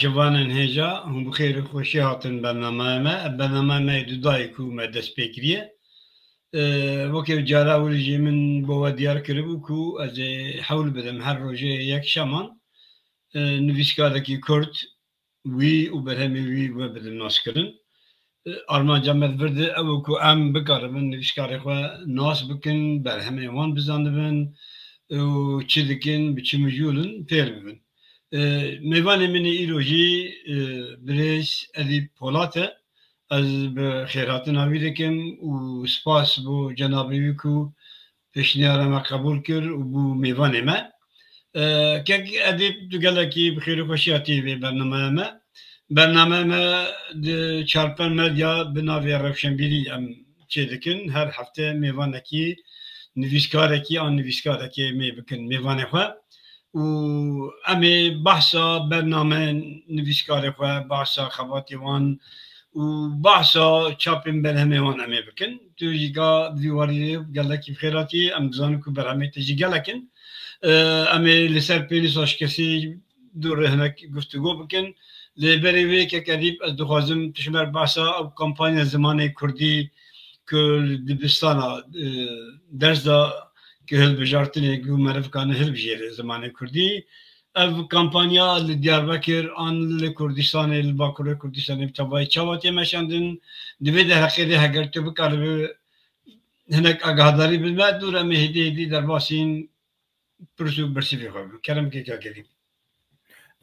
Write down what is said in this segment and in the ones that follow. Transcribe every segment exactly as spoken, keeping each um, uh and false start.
Ciwanên hêja, hûn bi xêr û xweşî hatin bernameya me. Ev bernameya me yê dudayê ku me dest pê kiriye. Ee, weke cara wir jî min bo we diyar kiribû ku ez ê hewl bidim her rojê yek şeman, e, nivîskarekî Kurd wî û berhemê wî we bidim naskirin. E, armanca me li vir de ew e ku em bikaribin nivîskarê xwe nas bikin, berhemê wan bizanibin û çi dikin, bi çi mijûl in, fêr bibin. E, mêvanê min ê îro jî, e, birêz Edîb Polat e. Ez bi xêrhatina wî dikim û spas bo cenabê wî ku pêşniyara me qebûl kir û bû mêvanê me. E, kek Edîb, tu gelekî bi xêr û xweşî hatî vê bernameya me. Bernameya me di Çarpel Medya bi navê Rewşenbîrî em çêdikin. Her hefte mêvanekî, nivîskarekî an nivîskarekê mê bikin mêvanê xwe. Û em ê behsa bername nivîskarê xwe, behsa xebatê wan û behsa çapên berhemê wan em ê bikin. Tu jî ka vî warî gelekî bi xêr hatî, em dizanin ku berhemê te jî gelek in. Em ê li ser pênûsa şikestî dû re hinek guftûgo bikin. Lê berê wê kek Edîb, ez dixwazim tu ji me re behsa ew kampanya zimanê kurdî ku li dibistana, e, ders da ku hilbijartinê ku meriv kane hilbijêre zimanê kurdî. Ev kampanya li Diyarbekir an li Kurdistanê, li Bakurê Kurdistanê bi tevayî çawa tê meşandin? Di vê derheqê de heger tu bikaribî hinek agadarî bide me, dû re em ê hêdî hêdî derbasîn pirs û birsivê xwe bikin. Kerem ke kek Edîb.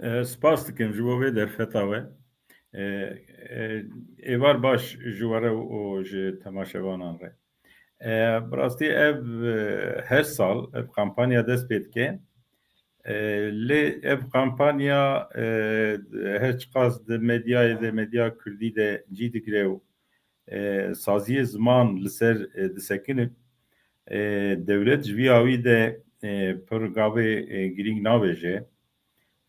E, spas dikim ji bo vê derfeta we. E, e, êvar baş ji we re û ji temaşevanan re. E, bi rastî ev, e, her sal ev kampanya dest pê dike. E, lê ev kampanya, e, her çiqas di medyayê de, medya kurdî de cî digire û, e, saziyê ziman li ser, e, disekine. E, dewlet ji vî awî de, e, pir gavê, e, girîng nabêje.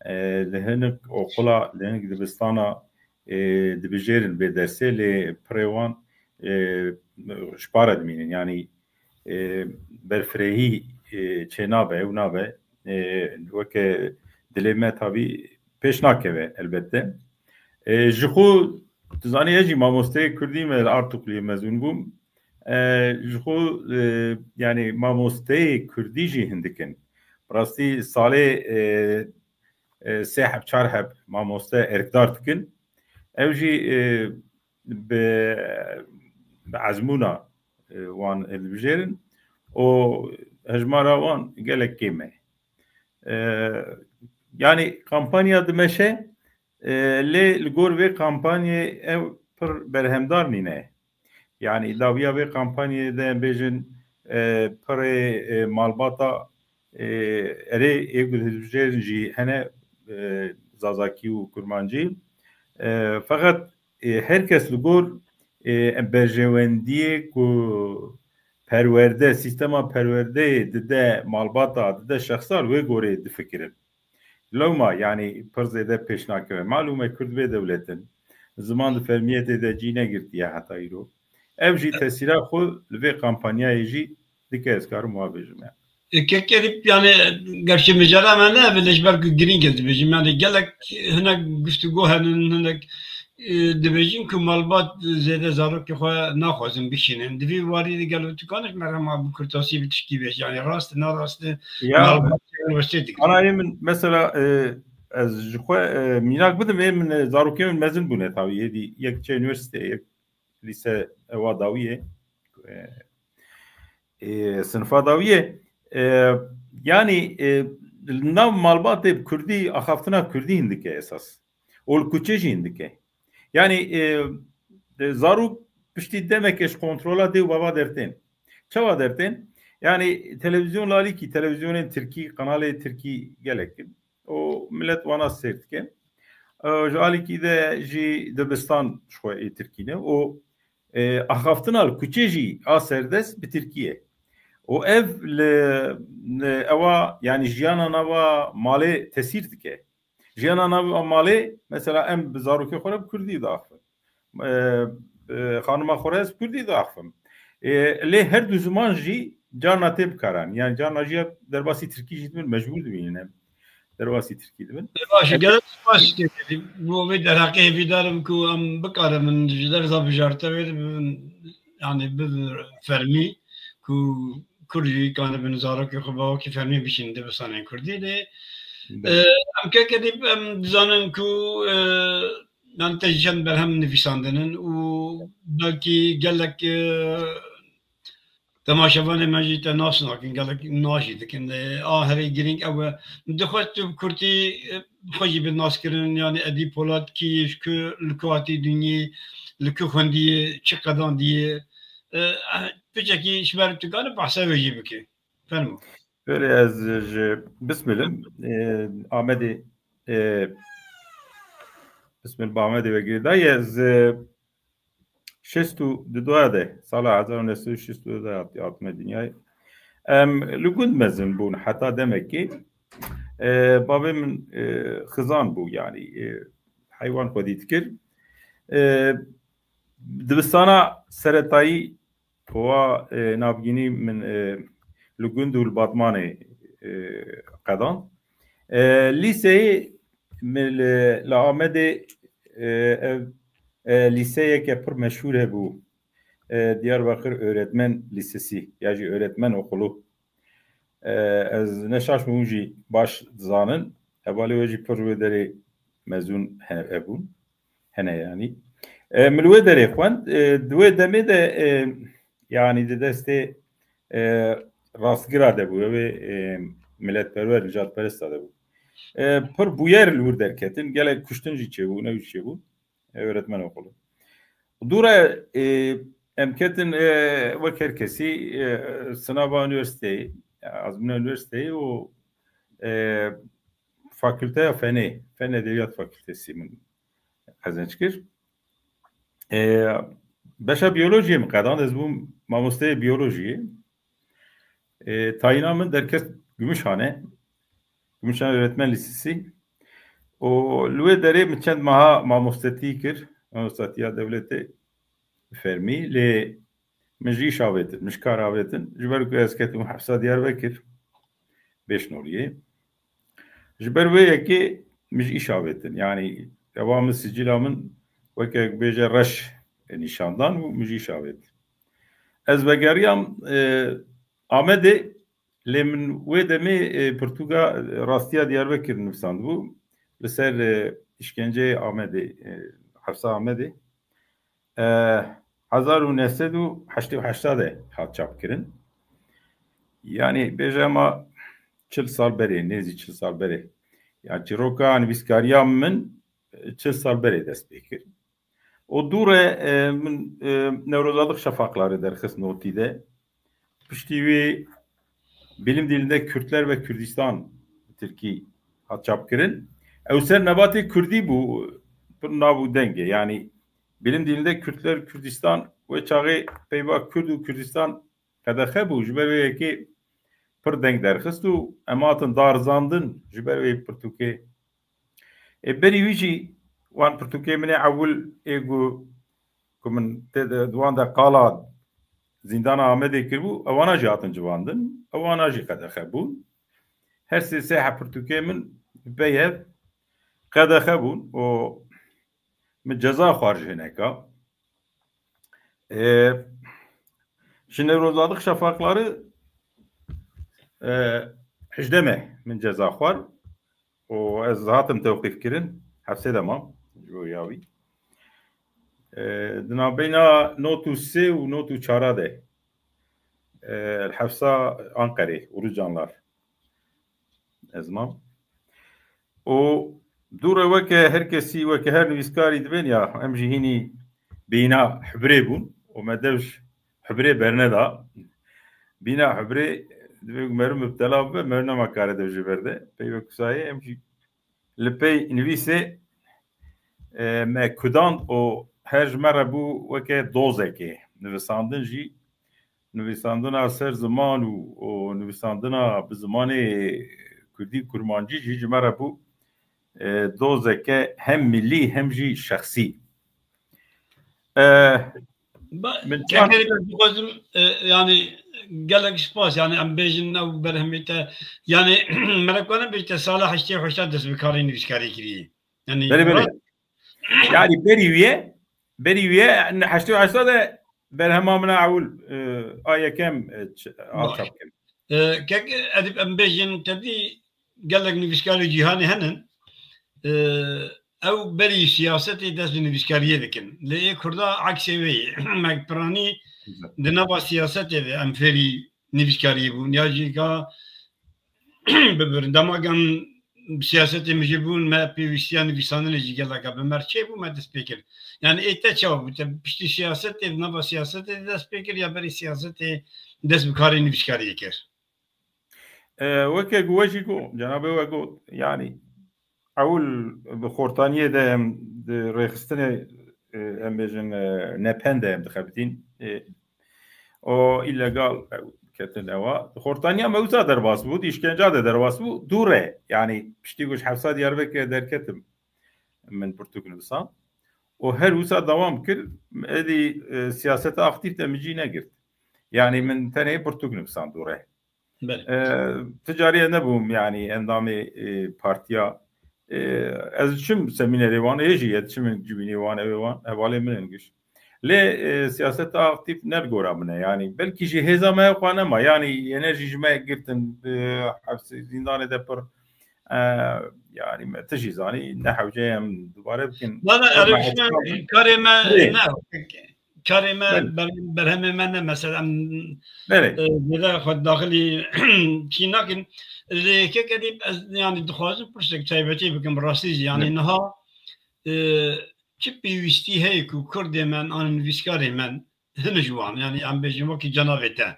E, li hinek oqula, li hinek dibistana, e, dibijêrin vê dersê, lê pirê wan, e, ji pare dimînin. Yanî, e, berfirehî, e, çênabe û nabe, e, weke dilê me tabî pêş nakeve elbette. E, ji xwe, tu zanî, ez jî mamosteyê kurdî me li Artukliyê mezûn bûm. E, ji xwe, e, yanî mamosteyê kurdî jî hindik in. Bi rastî salê, e, e, sê heb, çar heb mamoste erkdar dikin. Ew jî, e, bi, bi ezmûna, e, wan hilbijêrin û hejmara wan gelek kêm e. E, yanî kampanya dimeşe, e, lê li gor vê kampanyê ew pir berhemdar nîne. Yanî dawiya vê kampanyê de em bêjin, e, pirê, e, malbata, e, erê ê ku hilbijêrin jî hene, e, zazakî û kurmancî. E, feqet, e, her kes li gor, e, berjewendiyê ku perwerde, sîstema perwerdeyê dide malbata, dide şexsan, wê gorê difikirin. Lewma, yanî pir zêde pêş nakeve. Malûm e, Kurd bê dewlet in. Ziman di fermiyetê de cî negirtiye heta îro. Ev jî tesîra xwe li vê kampanyayê jî dike, ez karim wa bêjim ya. E, kek Edîb, yanî gerçi mijara me ne, lê ji ber ku girîng ez dibêjim. Yanî gelek hinek guftûgo henin, hinek, e, dibêjin ku malbat zêde zarokê xwe naxwazin bişînin. Di vî warî de gelo tu kanî ji me re ma bi kurtasî bi tişkî bêjî. Yanî rast e, narast e, Ya, malbat unîversîteyê digirin. Anayê min mesela, e, ez ji xwe, e, mînak bidim, ê min, e, zarokê min mezin bûne tabî, êdî yek diçe unîversîteyê, yek lîse ewa dawiyê, e, e, sinifa dawiyê. E, yanî, e, li nav malbatê bi kurdî, axaftina kurdî hindike esas. Û li kuçê jî hindike. Yanî, e, e, zarok piştî demeke ji kontrola dê û bava dertên. Çawa dertên? Yanî televîzyon lalîkî, televîzyonên tirkî, kanalê tirkî gelek in. Û milet wana sêr dike. E, ji alîkî de jî dibistan ji xwe ê tirkî ne. Û, e, axaftina li kuçê jî a serdest bi tirkî ye. Û ev li, li ewa, yanî jiyana nava malê tesîr dike. Jiyana nav a malê, mesela em bi zarokê xwe re bi kurdî diaxivin. E, e, xanima xwe re ez bi kurdî diaxivim. E, lê her du ziman jî carna tê bikaranîn. Yani carna jî derbasî tirkî jî dibin, mecbûr dibînin em. derbasî tirkî dibin. Baş e, gelek spas dikerim. Bo vê derheqê hêvîdar im ku em bikarin min ji dersa bijartewê de bibin, yani bibin fermî ku Kurd jî kanibin zarokê xwe bi awakî fermî bişînin dibistanên Kurdî de. E, em kekê dî em dizanin ku e, yani te jî çend berhem nivîsandinin û belkî gelek e, temaşevanê me jî te nas nakin, gelek nas jî dikin. E, a herî girîng ew e. Min dixwest tu bi kurtî e, xwe jî bi nas kirin, yani Edî Polat kî ye, ji ku, li ku hatî dinyê, li ku xwendiye, çi qedan diye. E, piçekî ji ber tu kare behsa wê jî bike. Fermo. Böyle ez ji Bismil'im. E, Amedê e, Bismil bi Amedê ve girêdayî. Ez e, şêst û du de, sala hezar û neh sed û şêst û du de hat-, hatime dinyayê. Em li gund mezin bûn heta demekê. E, bavê min e, xizan bû, yani e, heywan xwedî dikir. E, dibistana seretayî wa e, navgînî min e, li gund û li Batmanê e, qedand. E, lîseyê min li, li Amedê e, ev e, lîseyeke pir meşhûr hebû. E, Diyarbakır Öğretmen Lisesi ya jî Öğretmen Okulu. E, ez ne şaş me hûn jî baş dizanin. Hevalê we jî pir wê derê mezûn he-, hebûn. Hene yanî. E, min li wê derê xwend. E, di wê demê de e, yanî di destê e, rastgira de bû. Ew ê e, miletperwer, nijadperesta de bû. E, pir bûyer li wir derketin. Gelek kuştin jî çêbû, ne wî çêbû. E, öğretmen okulu. Dûre e, em ketin e, wek her kesî e, sinava üniversiteyê, azmîna üniversiteyê û e, fakülteya fenê, fen edebiyat fakültesi min qezenç kir. E, beşa biyolojiyê min qedand, ez bûm mamosteyê biyolojiyê. E, tayîna min derkest Gümüşhane. Gümüşhane Öğretmen Lisesi. Û li wê derê min çend meha mamostetî kir, mamostetiya dewletê fermî, lê min ji îş avêtin, min ji kar avêtin. Ji ber ku ez ketim hepsa Diyarbekir, Bêşnoriyê. Ji ber wê yekê min ji îş avêtin. Yanî ewa min sicila min weke bêje reş nîşandan û min ji îş avêt. Ez vegeriyam e, Amedê, lê min wê demê e, pirtûka Rastiya Diyarbekir nivîsandibû. Li ser e, îşkenceyê Amedê, e, hepsa Amedê. E, hezar û neh sed û heştê û heşt de hat çapkirin. Yanî bêje ema çil sal berê, nêzî çil sal berê. Ya çîroka nivîskariya min e, çil sal berê dest pê kir. O dû re e, min e, Newrozadik Şafakları derxist notî de. Piştî wî Bilim dilinde Kürtler ve Kürdistan, Tirkî, hat çapkirin. Ew ser nebatê Kurdî bû, pir nav û deng e. Yanî Bilim dilinde Kürtler, Kürdistan wê çaxê peyva Kurd û Kurdistan qedexe bû. Ji ber wê yekê pir deng derxist û em hatin darizandin ji ber wê pirtûkê. Ê berî wî jî wan pirtûkê min ê ewil ê ku, ku min tê de, di wan de qala zîndana Amedê kiribû, ewana jî hatin civandin, ewana jî qedexe bûn. Her sê sê heb pirtûkê min bi peyev qedexe bûn û min ceza xwar ji hineka. E, ji Newrozadik Şafakları e, hejdeh meh min ceza xwar û ez hatim tewqîf kirin, hepsê de mam, ji bo ya wî. E, di navbeyna not û sê û not û çara de e, li hepsa Anqerê, Urucanlar. Ez mam. Û dû re weke her kesî, weke her nivîskarî dibên ya, em jî hînî bîna hibrê bûn û me dev ji hibrê berneda. Bîna hibrê divê ku meriv mibtela bibe, meriv nema kare dev jê berde. Peyve kusayê em jî li pey nivîsê e, me kudand û her ji me re bû weke dozekê. Nivisandin jî, nivisandina ser ziman û, û nivisandina bi zimanê kurdî û kurmancî jî ji me re bû e, dozeke hem milî hem jî şexsî. E, Min Kekerî, ez dixwazim, e, yani gelek spas, yani em bêjin ew berhemê te, yani me re kanin bêjî te sala heştê heşt dest bi karê nivîskarî kiriye. Yani Belê, belê. rast- Yani berî wî ye, berî wî ye, heştê heşt de berhema min a ewil, e, a yekem, e, ç-, a Baş. çap kirin. E, kek Edîb, em bêjin te dî gelek nivîskarê cîhanê henin. E, ew berî siyasetê dest bi nivîskariyê dikin. Lê ê Kurda eksê wê ye. Me piranî Güzel. di nava siyasetê de em fêrî nivîskariyê bûn. Ya jî ka bibirin. Dema em bi siyasetê mijî bûn, me pêwîstiya nivîsandinê jî geleka bi me re çêbû, me dest pê kir. Yani ê te çawa bû? Te piştî siyasetê, di nava siyasetê de dest pê kir ya berî siyasetê dest bi karê nivîskariyê kir? E, weke ku we jî got, cenabê we got, yani ewil bi xortaniyê de em di rêxistinê, e, em bêjin, e, nepen de em dixebitîn. E, o îlegal, e, ketin ewa. Di xortaniya me wisa derbas bû, di îşkenca de derbas bû. Dû re, yani piştî ku ji Hefsa Diyarbekirê derketim, min pirtûk nivîsand. Û her wisa dewam kir, êdî, e, siyaseta aktîf de min cî negirt. Yani min tenê pirtûk nivîsand dû re. Belê. E, ti carî ez nebûm, yani endamê, e, partiya. E, ez diçim semînerê wan, ê jî ye, diçim civînê wan, ew ê wan, hevalê min in giş. Lê, e, siyaseta aktîf ne li gora min e, yani belkî jî hêza me xwe nema, yani yene jî ji me girtin, e, hepsê, zîndanê de pir, e, yani me ti jî zanî, ne hewce em dubare bikin. Na, na, Ama erê, hesab- karê me Belê. ne. Karê me, Belê. ber-, berhemê me ne, mesela, em, Belê. e, zêde xwe daxilî çî nakin. Lê kek Edîb, ez, yani, dixwazim pirsek taybetî bikim, rastî jî. Yani, Belê. niha, e, çi pêwîstî heye ku Kurdê me an nivîskarê me, hin ji wan, yani, em bêjin wekî cenabê te.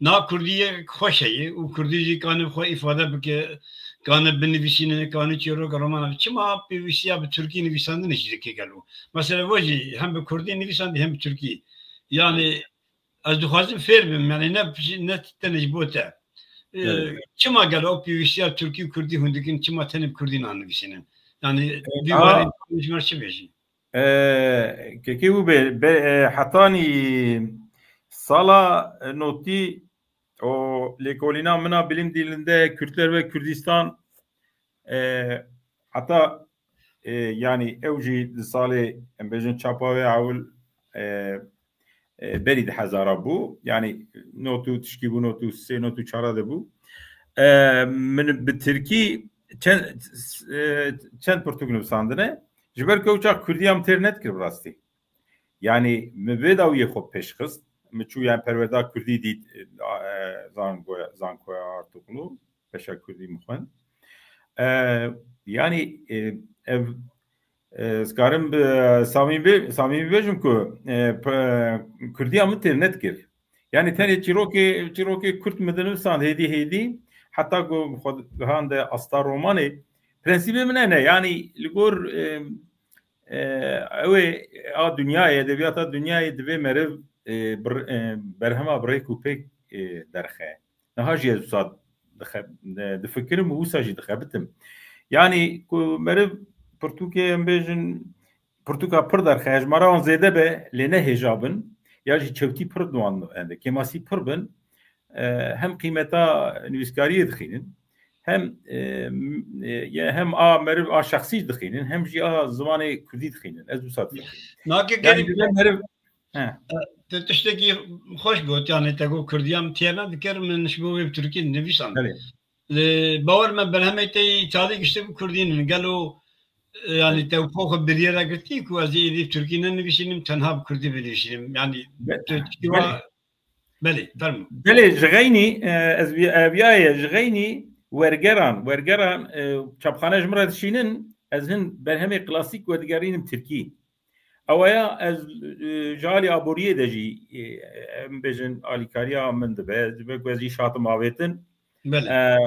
Na Kurdî yek xweş heye û Kurdî jî kane xwe îfade bike, kane binivîsîne, kane çîrok, roman. Çima pêwîstiya bi Tirkî nivîsandinê jî dike gelo? Mesela we jî hem bi Kurdî nivîsandî hem bi Tirkî. Yani ez dixwazim fêr bim, yani ne, ne tenê ji bo te. Ee, Evet. Çima gelo ew pêwîstiya Tirkî û Kurdî hûn dikin, çima tenê bi Kurdî nanivîsînin? Yani Ee, vî aha. warê ji me çi bêjî? Ee, kekê wî bê, be, e, hetanî sala, e, notî û lêkolîna min a bilim dilinde Kürtler ve Kürdistan, e, heta, e, yani ew jî di salê, em bêjin çapa wê ewil, e, e, berî di hezara bû. Yani not û tişkî bû, not û sê, not û çara de bû. E, min bi tirkî çend, e, çend pirtûk nivîsandine. Ji ber ku ew çax Kurdiya min têr nedikir bi rastî. Yani min vê dawiyê xwe pêş xist. Min çû yani perwerda Kurdî dît, e, zangoya, zankoya Artuklu, peşa Kurdî min xwend. E, yani, e, ev, e, ez karim bi samîmî bê-, samîmî bêjim ku, e, pe-, Kurdiya min têr nedikir. Yani tenê çîrokê, çîrokê Kurd min dinivîsand hêdî hêdî, heta ku xwe gihande asta romanê. Prensîbê min e ne, yani li gor, e, e, ew ê a dinyayê, edebiyata dinyayê divê meriv, e, bir, e, berhema bi rêk û pêk, e, derxe. Niha jî ez wisa dixe-, e, difikirim û wisa jî dixebitim. Yani ku meriv pirtûkê em bêjin, pirtûka pir derxe, hejmara wan zêde be, lê ne hêja bin, ya jî çewtî pir di wan ende, kêmasî pir bin, e, hem qîmeta nivîskariyê dixînin, hem, e, m-, e, ya hem a meriv a şexsî dixînin, hem jî a zimanê kurdî dixînin. Ez wisa difikirim. Nake Yani gerî divê meriv, he. Tu tiştekî xweş got, yani te got Kurdiya min têr nedikir, min ji bo wê bi Tirkî nivîsand. Belê. Lê bawer me berhemê te yê îtalî giştî bi Kurdî nin. Gelo, e, yani te û xwe biriyê re girtî ku ez ê êdî bi Tirkî nenivîsînim, tenha bi Kurdî binivîsînim. Yani Be-, tu tiştî belê. wa, belê, fermo. Belê, ji xeynî, e, ez bi-, e, viyaye, ji xeynî wergeran, wergeran, e, çapxane ji min re dişînin, ez hin berhemê klasîk wedigerînim Tirkî. Ewaya ez, e, ji alî aboriyê de jî, e, em bêjin alîkariya min dibe, ji ber ku ez jî şatim avêtin. Belê. E,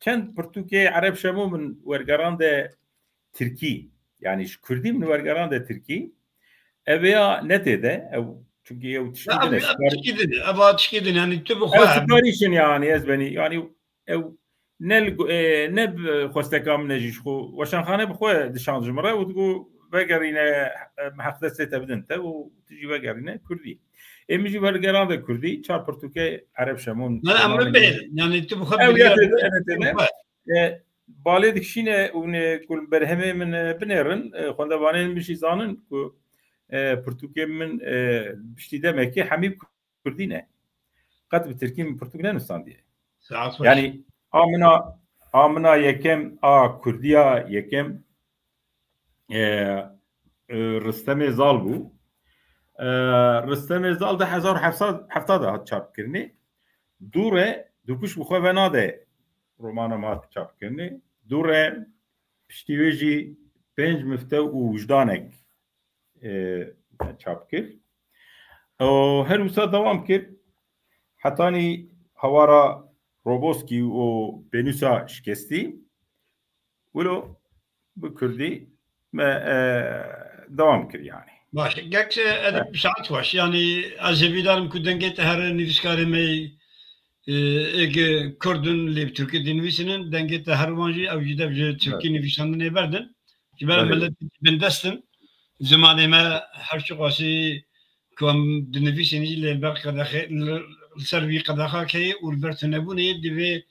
çend pirtûkê Ereb Şemo min wergerande Tirkî. Yani ji Kurdî min wergerande Tirkî. Ev ya ne tê de, ew, çünkü ew tişkî Ya, din ev, e, ev sipar-, tişkî din, ev a tişkî din, yani tu bi ew xwe siparîş in yani ez benî, yani ew ne li go-, e, ne bi xwesteka min e jî ji xwe weşanxane bi xwe dişand ji min re û digo vegerîne, e, heqdestê te bidin te û tu jî vegerîne kurdî. Ê min jî wergerande kurdî, çar pirtûkê Ereb Şemûn. Ne, em bibêr. Yani tu bi xwe Ew ya biryar têde, ev têde. E, balê dikişîne û ne ku berhemê min, e, binêrin, e, xwendevanên min jî zanin ku, e, pirtûkê min, e, piştî demekê hemî kurdî ne. Qet bi tirkî min pirtûk nenûsandiye. Saet xweş. Yani a mina, a mina yekem, a kurdiya yekem, e, e, Ristemê Zal bû. E, Ristemê Zal di hezar û heft sed hefta de hat çapkirinê. Dûre dikuş bi xwe venade romana me hat çapkirinê. Dûre piştî wê jî pênc mifte û wijdanek, e, çap kir. Û her wisa dewam kir. Hetanî hawara Roboskî û pênûsa şikestî. Wilo bi kurdî me, e, dewam kir yani. Baş, gek, e, Edip, saet xweş. Yani ez hêvîdar im ku dengê te here nivîskarê me, e, êk kurd in lê bi tirkî dinivîsînin, dengê te her wan jî ew jî dev ji tirkî nivîsandinê berdin. Ji ber Belê. Milet bindest in. Zimanê me her çiqasî ku em dinivîsîn jî lê li ber qedexe, li, li ser vî qedexa heye û li ber tunebûnê divê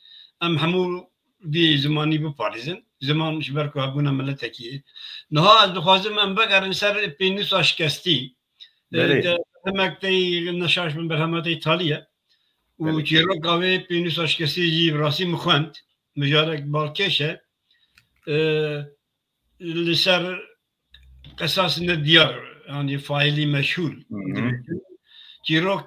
em hemû vî zimanî biparêzin. Ziman ji ber ku hebûna miletekî ye. Niha ez dixwazim em vegerin ser pênûsa şikestî. Belê. Te berhemek te yî neşaş bin, berhema te yî talî ye. Û Belê. Çîroka wê pênûsa şikestî jî bi rastî min xwend. Mijarek balkêş e. E, li ser qesas nediyar, yani faîlî meşhûl. Hı hı. Çîrok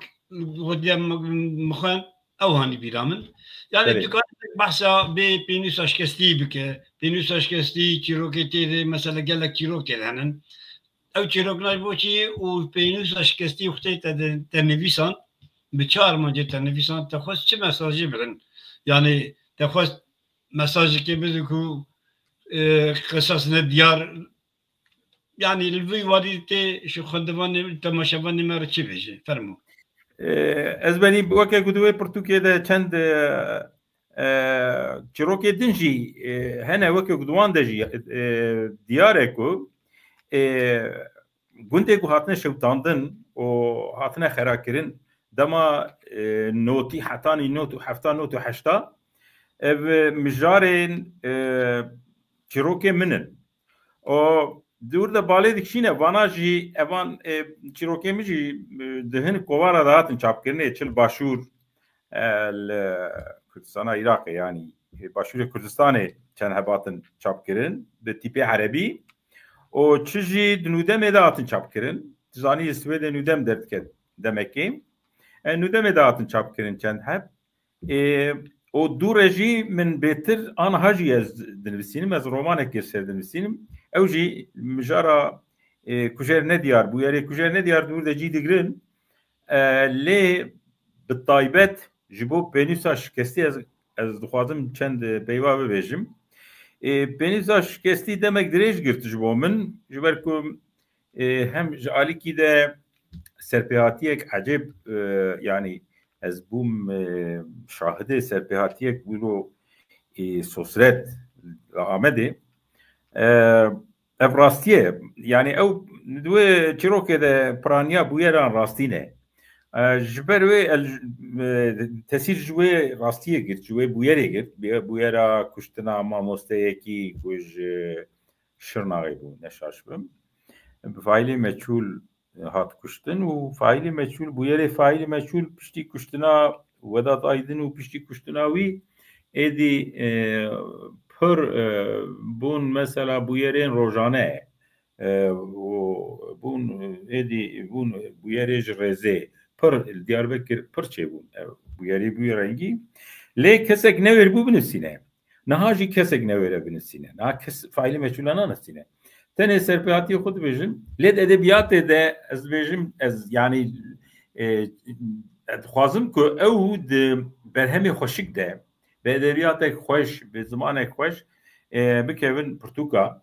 wediya min xwend, ew hanî bîra min. Yani Belê. Tu karî behsa bê pênûsa şikestî bike. Pênûsa şikestî çîrokê tê de, mesela gelek çîrok tê de henin. Ew çîrok nayê bo çi û pênûsa şikestî wextê te de, te nivîsan, bi çi armancê te nivîsan, te xwest çi mesajê bidin? Yani te xwest mesajekê bidin ku, e, qisas nediyar, yani li vî warî tê ji xwendevanê, temaşevanê me re çi bêje? Fermo. E, ez benî weke ku di wê pirtûkê de çend, e, e, çîrokê din jî, e, hene, weke ku di wan de jî, e, diyar e ku, e, gundê ku hatine şewitandin û hatine xerakirin, dema, e, notî, hetanî not û hefta, not û heşta, ev mijarên, e, çîrokê min in. Û dûr de balê dikişîne, vana jî evan, e, çîrokê min jî, e, di hin kovara de hatin çapkirinê, çi li Başûr, e, li Kurdistana Iraqê, yanî, e, Başûrê Kurdistanê çend heb hatin çapkirin bi tîpê erebî. Û çi jî di nûdemê de hatin çapkirin. Tu zanî, Swêdê nûdem derdike demekê. E, nûdemê de hatin çapkirin çend heb. E, û dû re jî min bêtir aniha jî ez dinivîsînim, ez romanek li ser dinivîsînim. Ew jî mijara, e, Kujer Nediyar, bûyerê Kujer Nediyar dûr de cî digirin. E, lê bi taybet ji bo pênûsa şikestî ez, ez dixwazim çend peyva bibêjim. E, pênûsa şikestî demek dirêj girt ji bo min, ji ber ku, e, hem ji alîkî de serpêhatiyek ecêb, e, yanî ez bûm, e, şahidê serpêhatiyek wilo, e, sosret li Amedê. E, ev rastî ye. Yanî ew di wê çîrokê de piraniya bûyeran rastî ne. E, ji ber wê el, e, tesîr ji wê rastiyê girt, ji wê bûyerê girt. Bûye-, bûyera kuştina mamosteyekî ku ji Şirnaxê bû, ne şaş bim. Bi faîlê meçhûl hat kuştin û faîlê meçhûl, bûyerê faîlê meçhûl piştî kuştina Vedat Aydin û piştî kuştina wî êdî, e, pir, e, bûn mesela bûyerên rojane, e, û bûn, êdî bûn bûyerê ji rêzê. Pir li Diyarbekir pir çêbûn ev bûyerî bûye rengî. Lê kesek newêr bû binivîsîne. Niha jî kesek newêre binivîsîne. Niha kes faîlê meçhûla nanivîsîne. Tenê serpêhatiyê xwe dibêjin. Lê di edebiyatê de ez dibêjim, ez, yanî, e, dixwazim ku ew di berhemê xweşik de, bi edebiyatek xweş, bi zimanek xweş, e, bikevin pirtûka.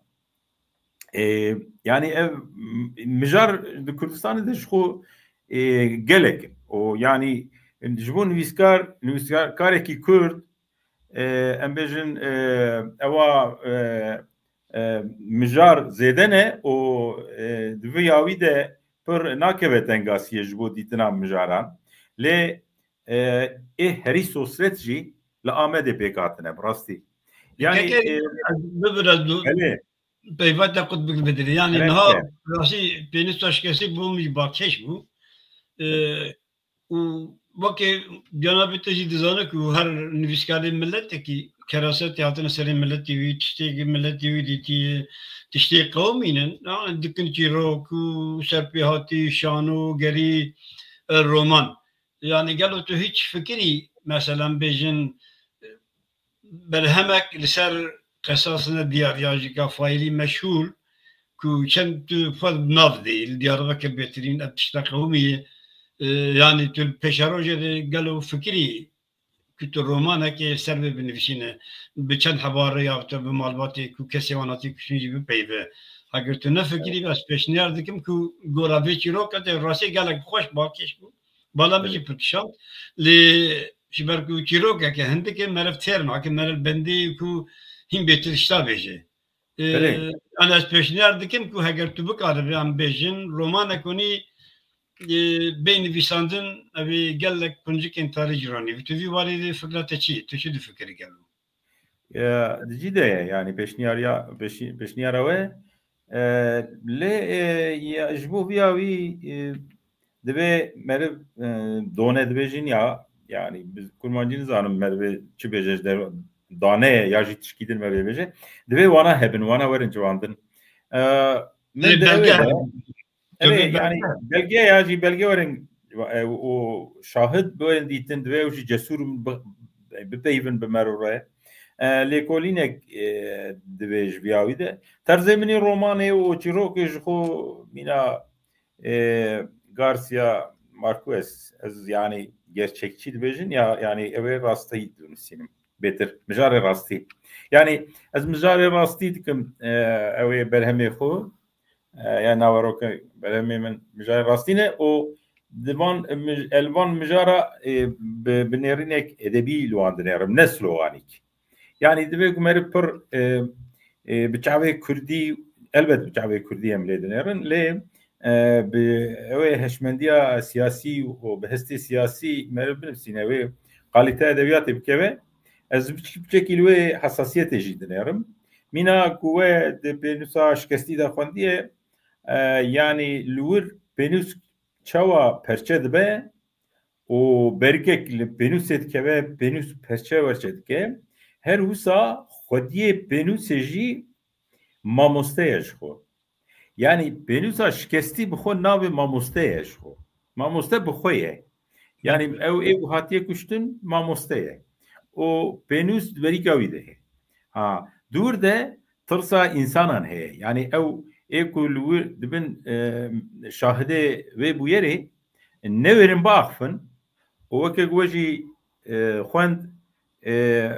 E, yanî ev m-, mijar di Kurdistanê de ji xwe, e, gelek in. Û yanî ji bo nivîskar, nivîskarkarekî Kurd, e, em bêjin, e, ewa, e, e, mijar zêde ne û, e, di vî yawî de pir nakeve tengasiyê ji bo dîtina mijaran. Lê, e, ê herî sosret jî li Amedê pêk hatine, bi rastî. Yani, Kekê, e, ez bibire du-, belê. Peyva te qut bik bidirî. Yani Belê. niha rastî pênûsa şikestî bû min jî balkêş bû. E, û weke cenabê te jî dizane ku her nivîskarê miletekî kerasetê hatine serê miletê wî, tiştê miletê wî dîtiye, tiştê qewimî ne. Yani dikin çîrok û serpêhatî, şano, gerî, e, roman. Yani gelo tu hiç fikirî, mesela, bêjin, e, berhemek li ser qesasine diyar ya jî ka faîlî meşhûr ku çend tu xwe bi nav dê, li Diyarbekir bêtirîn ev tişta qewimî ye. E, yani tu li pêşerojê de gelo fikirî ku tu romanekê ser vê binivîsîne, bi çend hebarê ya te bi malbatê ku kesê wan hatî kuştin jî bipeyve. Heger tu nefikirî, ez pêşniyar dikim ku gora vê çîroka te rastî gelek xweş balkêş bû. Bala min jî pir kişand. Lê ji ber ku çîrokeke hindikê meriv têr nake, meriv bendê ku hîn bêtir tişta bêje. Ee, Belê. yani ez pêşniyar dikim ku heger tu bikaribî em bêjin, romanek hûnî, e, bê nivîsandin, ev ê gelek quncikên tarî cîranî. Tu vî warî de fikra te çi ye? Tu çi difikirî gelo? Ya, di cî de ye, yani pêşniyariya, pêşi-, pêşniyara we, e, lê, e, ya, ji bo viya wî, e, divê meriv, e, done dibêjin ya, yani bi kurmancî nizanim merivê çi bêje ji der dane ye ya jî tişkî din merivê bêje. Divê wana hebin, wana werin ciwandin. E, min Lê di belge ew de, hebin. Ew ê, Tabii yani belge. belge ya jî belge werin, e, û şahid werin dîtin, divê ew jî cesûr bi-, bipeyvin bi meriv re. E, lêkolînek, e, divê ji viya wî de. Terzê min ê romanê û çîrokê ji xwe mîna, e, Garcia Marquez, ez yani gerçekçî dibêjin ya, yani ew ê rastî dinusînim. Bêtir, mijarê rastî. Yani ez mijarê rastî dikim, e, ew ê berhemê xwe. E, ya naveroke berhemê min mijarê rastî ne û di van mij-, el van mijara, e, bi, bi nêrînek edebî li wan dinêrim, ne sloganîk. Yani divê ku meriv pir, e, e, bi çavê kurdî, elbet bi çavê kurdî em lê dinêrin, lê, e, bi ew ê heşmendiya siyasî û bi hestê siyasî meriv binivîsîne, wê kalîteya edebiyatê bikeve, ez biçek-, biçekî li wê hesasiyetê jî dinêrim. Mîna ku we di pênûsa şikestî de xwendiye, e, yanî li wir pênûs çawa perçe dibe û bergek li pênûsê dikeve, pênûs perçe werçe dike, her wisa xwediyê pênûsê jî mamoste ye ji xwe. Yanî pênûsa şikestî bi xwe navê mamoste ye ji xwe. Mamoste bi xwe ye. Yani ew ê ku hatiye kuştin mamoste ye. Û pênûs di berîka wî de heye. Ha, dûr de tirsa însanan heye. Yani ew ê ku li wir dibin, e, şahidê vê bûyerê, newêrin biaxifin û weke ku we jî, e, xwend, e,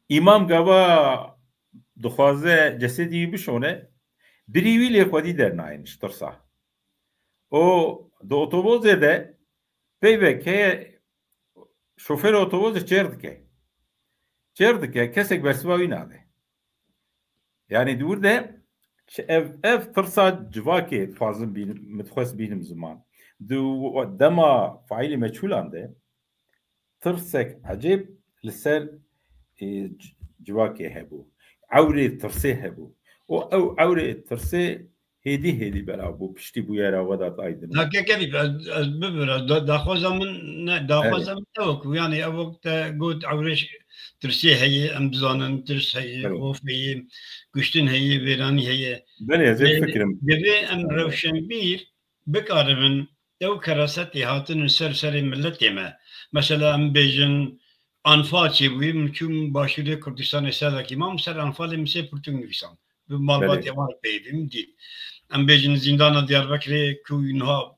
îmam gava dixwaze cesedî wî bişone, birî wî lê xwedî dernayên ji tirsa. Û di otobozê de peyvek heye, şofêrê otobozê çêr dike. Çêr dike, kesek bersiva wî nade. Yani di wir de çi ev, ev tirsa civakê dixwazim bînim, min dixwest bînim ziman. Di dema faîlê meçhûlan de tirsek ecêb li ser, e, c-, civakê hebû. Ewrê tirsê hebû. Û ew ewrê tirsê hêdî hêdî belav bû, piştî bûyera Vedat Aydin. Dakekerî, ez, ez bibir, ez da-, daxwaza min ne, daxwaza Evet. min ne wek, yani ew wek te got ewrê ş-, tirsê heye, em dizanin tirs heye, Evet. xof heye, kuştin heye, vêranî heye. Belê, ez ê Lê fikirim. divê em Evet. rewşenbîr bikaribin ew kerasetê hatinin ser serê miletê me. Mesela em bêjin Anfal çêbûyî, min çûm başûrê Kurdistanê, sedekî mam ser Anfalê min sê pirtûk nivîsand. Bi malbatê Belê. wan re peyivî min dît. Em bêjin zîndana Diyarbekirê ku niha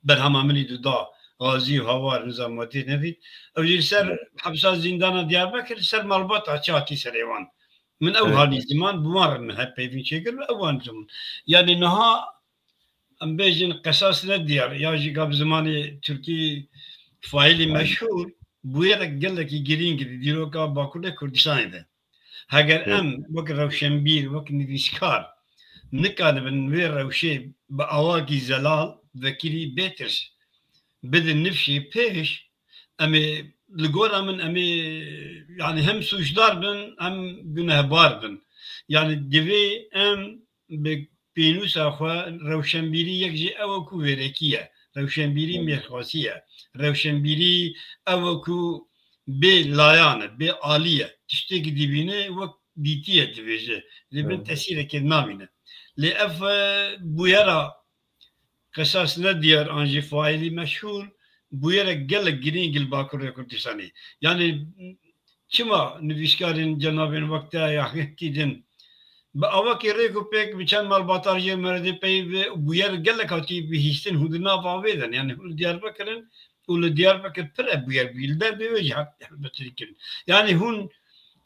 berhema min î dida, Gazî û Hawar, nizam we dî nevî. Ew jî li ser Evet. hepsa zîndana Diyarbekir, li ser malbata çi hatî serê wan. Min ew Evet. hanî ziman, bi wan re min hep peyvîn çêkir û ew wan ziman. Yani niha em bêjin qesas ne diyar, ya jî ka bi zimanê tirkî faîlî Aynen. meşhûr, bûyerek gelekî girîng di dîroka Bakurê Kurdistanê de. Heger em wek rewşenbîr, wek nivîskar nikanibin vê rewşê bi awakî zelal, vekirî bêtirs bidin nifşê pêş, em ê li gora min em ê, yani hem sûcdar bin hem gunehbar bin. Yani divê em bi pênûsa xwe, rewşenbîrî yek jî ew e ku wêrekî ye, rewşenbîrî mêrxasî ye, rewşenbîrî ew e ku bê layan e, bê alî ye. Tiştekî dibîne wek dîtî ye dibêje. Lê bin tesîrekê namîne. Lê ev, e, bûyera qisas nediyar an jî faîlî meşhûr, bûyerek gelek girîng li Bakurê Kurdistanê. Yani çima nivîskarên cenabên wek te ya hingkî din bi awakî rêk û pêk bi çend malbatar jê meredê pey ve bûyer gelek hatî bihîstin hûn di nava vê de ne. Yani hûn li Diyarbekir in û li Diyarbekir pir e bûyer bûyî. Li dervê wê jî hat helbetî kirin. Yani hûn,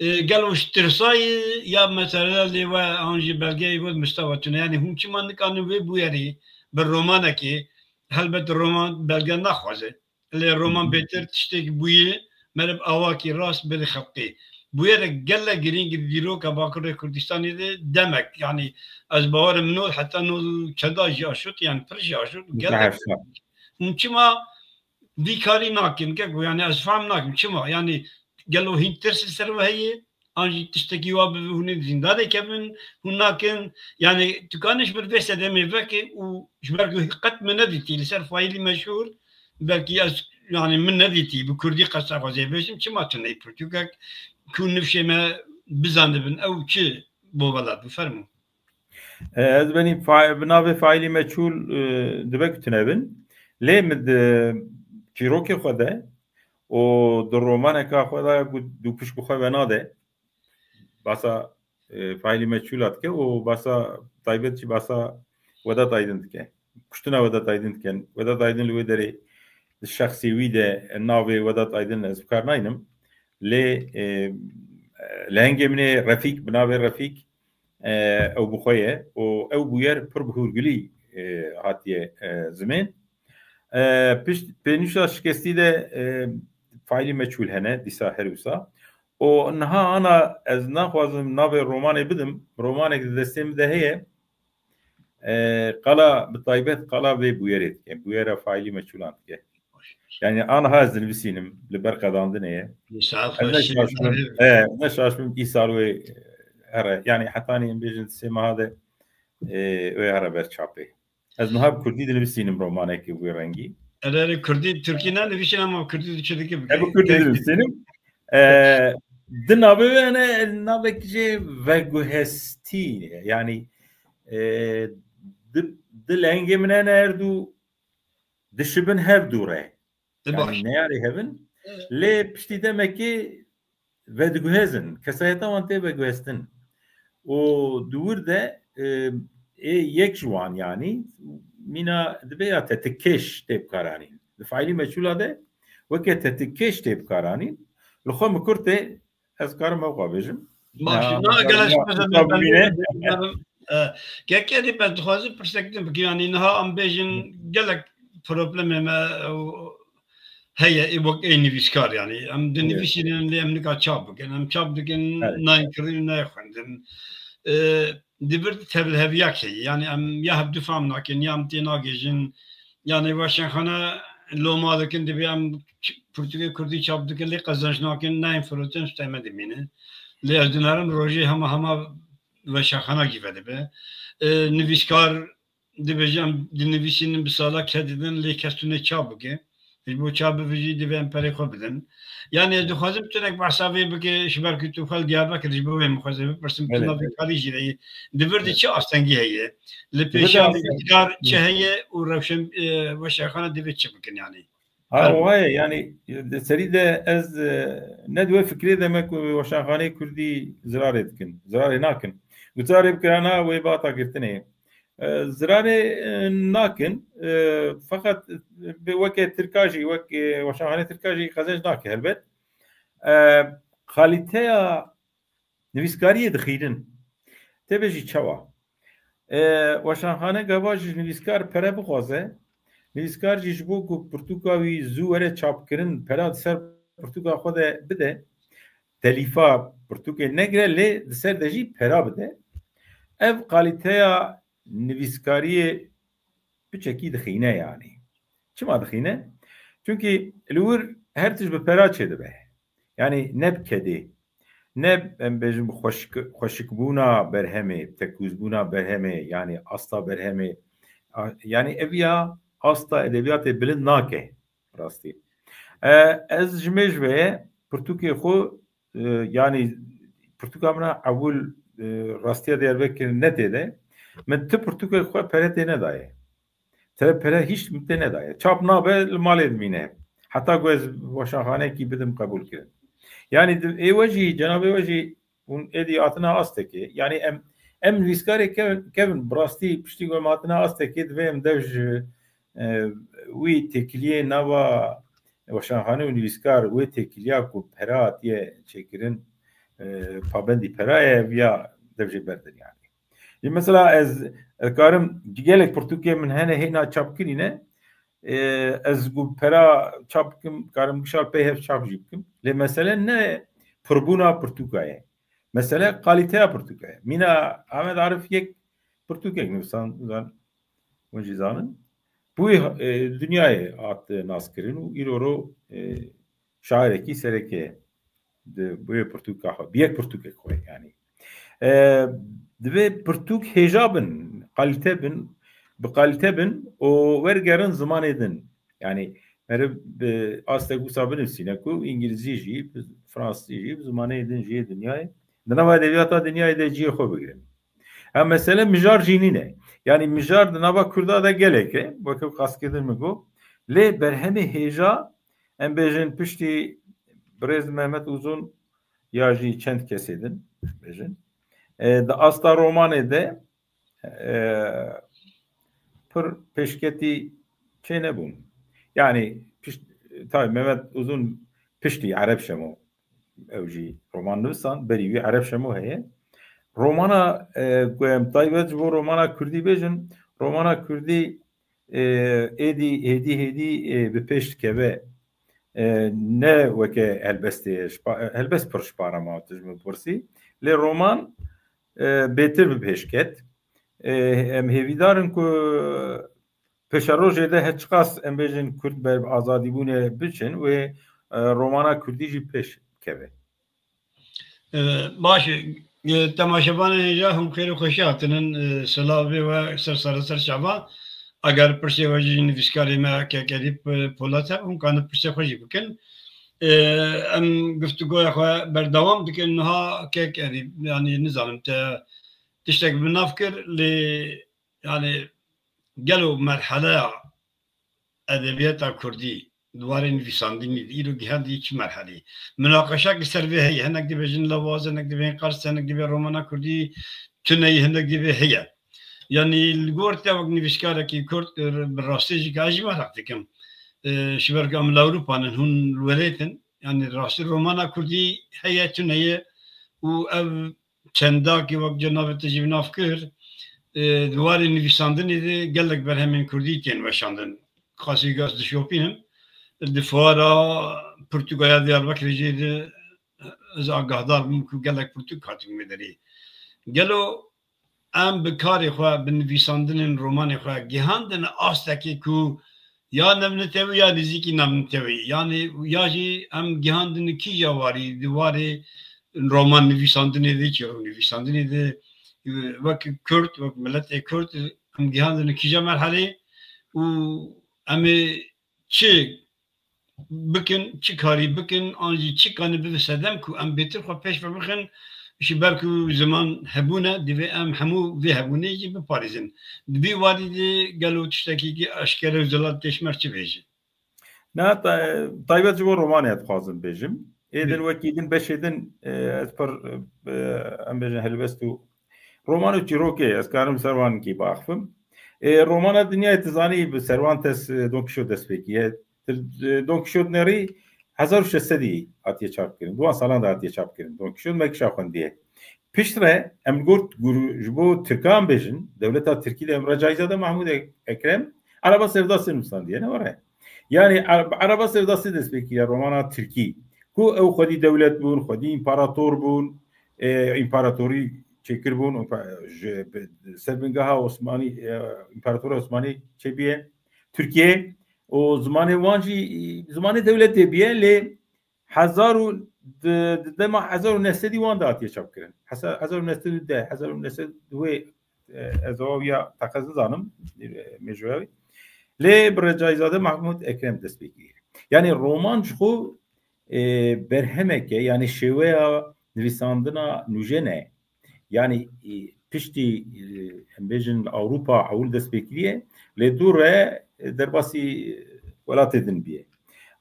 e, gelo ji tirsayî ya mesela lê we an jî belgeyê we mistewa tune. Yani hûn çima nikanin vê bûyerî bi romanekê, helbet roman belge naxwaze. Lê roman bêtir tiştek bûye, meriv awakî rast bide xelqê. Bûyerek gelek girîng di dîroka Bakurê Kurdistanê de demek, yani ez bawerim nod heta nod çeda jî aşot, yani pir jî aşot. Gelek hûn çima vî karî nakin? Keko, yani ez fehm nakim çima, yani gelo hîn tirs li ser we heye? An jî tiştekî wa bibe hûn ê zîndanê kevin, hûn nakin. Yani tu kanî ji ber vê sedemê veke û ji ber ku qet min nedîtî li ser faîlî meşhûr, belkî ez, yani min nedîtî bi kurdî qesa xwe zê bêjim, çima tu neyê pirtûkek ku nifşê me bizanibin ew çi bo welat bifermo. E, ez benî fa-, bi navê faîlî meçhûl, e, dibe ku tune bin. Lê min di çîrokê xwe de û di romaneka xwe de ku dû pişk bi xwe venade, basa, e, faîlî meçhûla dike û basa taybet jî basa Vedat Aydin dike. Kuştina Vedat Aydin dikin. Vedat Aydin li wê derê di şexsê wî de navê Vedat Aydin ez bi kar naynim. Lê, e, lehengê min ê Refîk, bi navê Refîk, e, ew bi xwe ye û ew bûyer pir bi hûrgilî, e, hatiye, e, zimên. E, pişt pênûsa şikestî de, e, faîlî meçhûl hene, dîsa her wisa. Û niha ana ez naxwazim navê romanê bidim, romanek di destê min de heye, e, qala, bi taybet qala vê bûyerê dike, bûyera faîlî meçhûlan dike. Yani aniha ez dinivîsînim, li ber qedandinê ye. Saet Ez ne xweş. şaşbim, e, ne şaşbim îsal wê here, yani hetanî em bêjin sê meha de, e, wê here ber çapê. Ez niha bi kurdî dinivîsînim romanekî wî rengî. Erê, erê, kurdî, tirkî ne nivîsîn ama kurdî di çi dike bike. E, bi kurdî dinivîsînim. E, di navê wê hene navek jê veguhestî. Yani, e, di, di lehengê min hene her du dişibin hev dû re. Di Yani baş. neyarê hevin. Evet. Lê piştî demekê vediguhezin. Kesayeta wan tê veguhestin. Û di wir de, e, ê yek ji wan, yani mîna dibe ya tetikkêş tê bikaranîn. Di faîlî meçhûla de weke tetikkêş tê bikaranîn. Li xwe min kurtê, ez karim ew xwe bêjim. Baş, Na, na, na, geleş na, mesela na, ben, bibîne. ben, ben, e, Kekê dî ben dixwazim pirsek din bikim. Yani niha em bêjin gelek problemê me, e, heye, ê wek ê nivîskar yani. Em Evet. dinivîsînin lê em nika çap bikin. Em çap dikin, Evet. nayên kirin, nayê xwendin. E, di vir tevliheviyak heye. Yani em ya hevdu fam nakin, ya em tê nagêjin. Yani weşanxane loma dikin, dibê em ç-, pirtûkê kurdî çap dikin, lê qezenc nakin, nayên firotin, ji te me dimîne. Lê ez dinarim rojê hema hema weşanxana jî vedibe. E, nivîskar dibêje em dinivîsînin bi sala kredî din, lê kes tune çap bike. Ji bo çap bibe jî divê em perê xwe bidin. Yani ez dixwazim tu nek behsa vê bike, ji ber ku tu xwe li Diyarbekir ji bo vê min xweze bipirsim, tu Belê. navê karî jî de yî. Di vir de Evet. çi astengî heye? Li Di vir de pêşiya astengî. nivîskar çi heye û rewşen, e, weşanxane divê çi bikin yani? Ha, Her o heye, yani, di serî de ez, e, ne di wê fikrê de me ku weşanxaneyê kurdî zirarê dikin, zirarê nakin. Û zirarê bikirana wê bata girtinê. E, zirarê, e, nakin, e, feqet, e, bi weke Tirka jî, wek, e, weşanxaneyê Tirka jî qezenc nake helbet. E, kalîteya nivîskariyê dixînin. Tê bêjî çawa? E, weşanxane gava ji nivîskar pere bixwaze, nivîskar jî ji bo ku pirtûka wî zû were çapkirin, pera di ser pirtûka xwe de bide, telîfa pirtûkê negire, lê di ser de jî pera bide. Ev kalîteya nivîskariyê piçekî dixîne yanî. Çima dixîne? Çunkî li wir her tişt bi pera çêdibe. Yanî ne bi kedê, ne, em bêjin, bi xweşik-, xweşikbûna berhemê, tekûzbûna berhemê, yanî asta berhemê, a, yanî ev ya asta edebiyatê bilind nake rastî. E, ez ji mêj ve pirtûkê xwe, e, yanî pirtûka min a ewil, e, rastiya Diyarbekir ne tê de, min ti pirtûkê xwe pere tê nedaye. Te pere hiç tê nedaye. Çap nabe, li malê dimîne. Heta ku ez weşanxaneyekî bidim qebûl kirin. Yanî di-, ê we jî, cenabê we jî hûn êdî hatina astekê. Yanî em, em nivîskarê kevin, kevin, bi rastî piştî ku em hatina astekê divê em dev ji, e, wî têkiliyê nava weşanxane û nivîskar wê têkiliya ku pere hatiye çêkirin, e, pabendî pera ye, viya dev jê berdin yanî. Mesela ez, ez karim gelek pirtûkê min hene hêna çap kirîne. E, ez ku pera çap bikim, karim gişal pey hev çap jî bikim. Lê mesele ne pirbûna pirtûka ye. Mesele kalîteya pirtûka ye. Mîna Ahmet Arif yek pirtûkek nivîsand, zan, hûn jî zanin. Bi wî, e, dinyayê hat, e, naskirin û îro ro, e, şairekî sereke ye. Di, bi wê pirtûka xwe, bi yek pirtûkek xwe yanî. E, divê pirtûk hêja bin, kalîte bin, bi kalîte bin û wergerin zimanê din. Yanî meriv bi astek wisa binivîsîne ku îngilîzî jî, bi fransîzî jî, bi zimanê din jî yê dinyayê, di nava edebiyata dinyayê de cihê xwe bigirin. Ev mesele mijar jî nîne. Yanî mijar di nava Kurda de gelek e, weke qastkirî min got. Lê berhemê hêja, em bêjin, piştî birêz Mehmet Uzun ya jî çend kesê din bêjin, e, di asta romanê de, e, pir pêşketî çênebûn. Yanî pişt-, tabii Mehmet Uzun piştî Ereb Şemo ew jî roman nivîsand, berî wî Ereb Şemo heye. Romana, e, ku em taybet ji bo romana kurdî bêjin, romana kurdî, e, êdî hêdî hêdî, e, bi pêş dikeve. E, ne weke helbestê, ji pa-, helbest pir ji para ma tu ji min pirsî. Lê roman, e, bêtir bi pêş ket. E, em hêvîdar in ku pêşerojê de her çiqas em bêjin Kurd ber bi azadîbûnê biçin, wê, e, romana kurdî jî pêş bikeve. E, baş e, e, temaşevanên hêja hûn bi xêr û xweşî hatinin, e, silavê we ser sare ser çava. Eger pirsê we jî nivîskarê me Kek Edîb, e, Polat hebe, hûn kanin pirsê xwe jî bikin. E, em giftugoya xwe berdewam dikin. Niha Kek Edîb, yanî nizanim te tiştek bi nav kir, lê yanî gelo merheleya edebiyata kurdî, di warê nivîsandinî de îro gihandî çi merheleyê? Minaqeşa li ser vê heye. Hinek dibêjin lawaz, hinek dibêjin qers, hinek dibê romana kurdî tune ye, hinek dibê heye. Yanî li gor te wek nivîskarekî kurd, e, bi rastî jî ka ez jî meraq dikim. E, ji ber ku em li Ewropa nin, hûn li welêt in. Yanî rastî romana kurdî heye, tune ye û ev çendakî wek cenabê te jî bi nav kir, e, di warê nivîsandinê de gelek berhemên kurdî tên weşandin. Qasî gaz dişopînim. Di fuara pirtûka ya Diyarbekirê jî de ez agahdar bûm ku gelek pirtûk hatin wê derê. Gelo em bi karê xwe, bi nivîsandinên romanê xwe gihandin astekê ku ya navnetewî ya nêzîkî navnetewî, yanî ya jî em gihandin kîja warî, di warê roman nivîsandinê de, çîrok nivîsandinê de, wek Kurd, wek miletê Kurd, em gihandin kîja merhelê û em ê çi bikin, çi karî bikin, an jî çi kanî bibe sedem ku em bêtir xwe pêş ve bixin, ji ber ku ziman hebûn e, divê em hemû vê hebûnê jî biparêzin. Di vî warî de gelo tiştekî ki eşkere û zelal tê ji me re çi bêje? Na, ta-, taybet ji bo romanê dixwazim bêjim. Ê din Bê. Wekî din, beşê din, e, ez pir, e, em bêjin helbest û roman û çîrokê, ez karim ser wan kî biaxifim. E, romana Dinyayê Tizanî bi Cervantes, e, Don Kîşot dest pê kiriye. Til-, e, Don Kîşot nerî hezar û şeş sedî hatiye çapkirin. Di wan salan de hatiye çapkirin. Don Kîşot me kişa xwendiye. Piştre em li gor gur-, ji bo Tirkan bêjin, dewleta Tirkî de em re cayîza de Mahmûd Ek-, Ekrem, Ereba Sevdasê nivîsandiye, ne were? Yanî Ereb-, Ereba Sevdasê dest pê kiriye, romana Tirkî. Ku ew xwedî dewlet bûn, xwedî împarator bûn, e, împaratorî çêkir bûn, împa-, ji, bi, ser bingeha Osmanî, e, împaratora Osmanî çêbûye Tirkiye û zimanê wan jî, e, zimanê dewletê bûye, lê hezar û di, di dema hezar û neh sedî wan de hatiye çapkirin. Heza-, hezar û neh sed û deh, hezar û neh sed û wê, e, ez ewa ya teqez nizanim, e, mêjoya wî. Lê bi Recaîzade Mahmûd Ekrem dest pê kiriye. Yanî roman ji xwe, e, berhemeke, yanî şêweya nivîsandina nûjen e. Yanî, e, piştî, e, em bêjin li Ewropa ewil dest pê kiriye, lê dû re, e, derbasî welatê din bûye.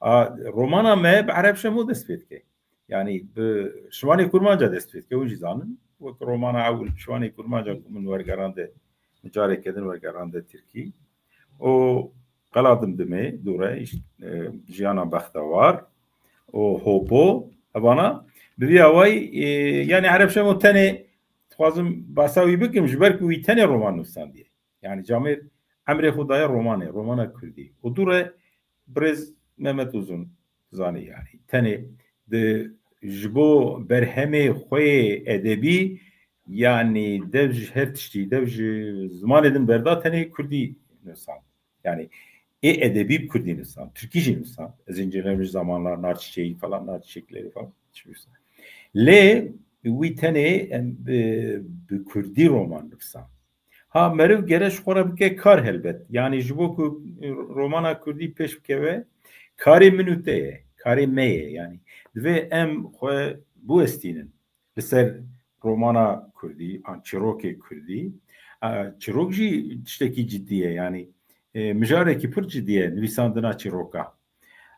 A, romana me bi Ereb Şemo dest pê dike. Yanî bi şivanê kurmanca dest pê dike, hûn jî zanin. Wek romana ewil şivanê kurmanca ku min wergerande, careke din wergerande tirkî. Û Qela Dimdimê, dû re, îşte, e, Jiyana Bextewar û Hopo, evana bi vî awayî, e, yanî Ereb Şemo tenê dixwazim behsa wî bikim, ji ber ku wî tenê roman nivîsandiye. Yanî camêr emrê xwe daye romanê, romana kurdî. Û dû re birêz Mehmet Uzun zanî, yanî tenê di, ji bo berhemê xwe yê edebî, yanî dev ji her tiştî, dev ji zimanê din berda, tenê kurdî nivîsand. Yanî ê edebî bi kurdî nivîsand, tirkî jî nivîsand. Ez zincirlemiş zamanlar, nar çiçeği falan, nar çiçekleri falan. Lê wî tenê em, bi, bi kurdî roman nivîsand. Ha, meriv gere ji xwe re bike kar helbet. Yanî ji bo ku romana kurdî pêş bikeve, karê min û te ye, karê me ye. Yanî divê em xwe biwestînin li ser romana kurdî, an çîrokê kurdî. E, çîrok jî tiştekî cidî ye. Yanî, e, mijarekî pir cidî ye nivîsandina çîroka.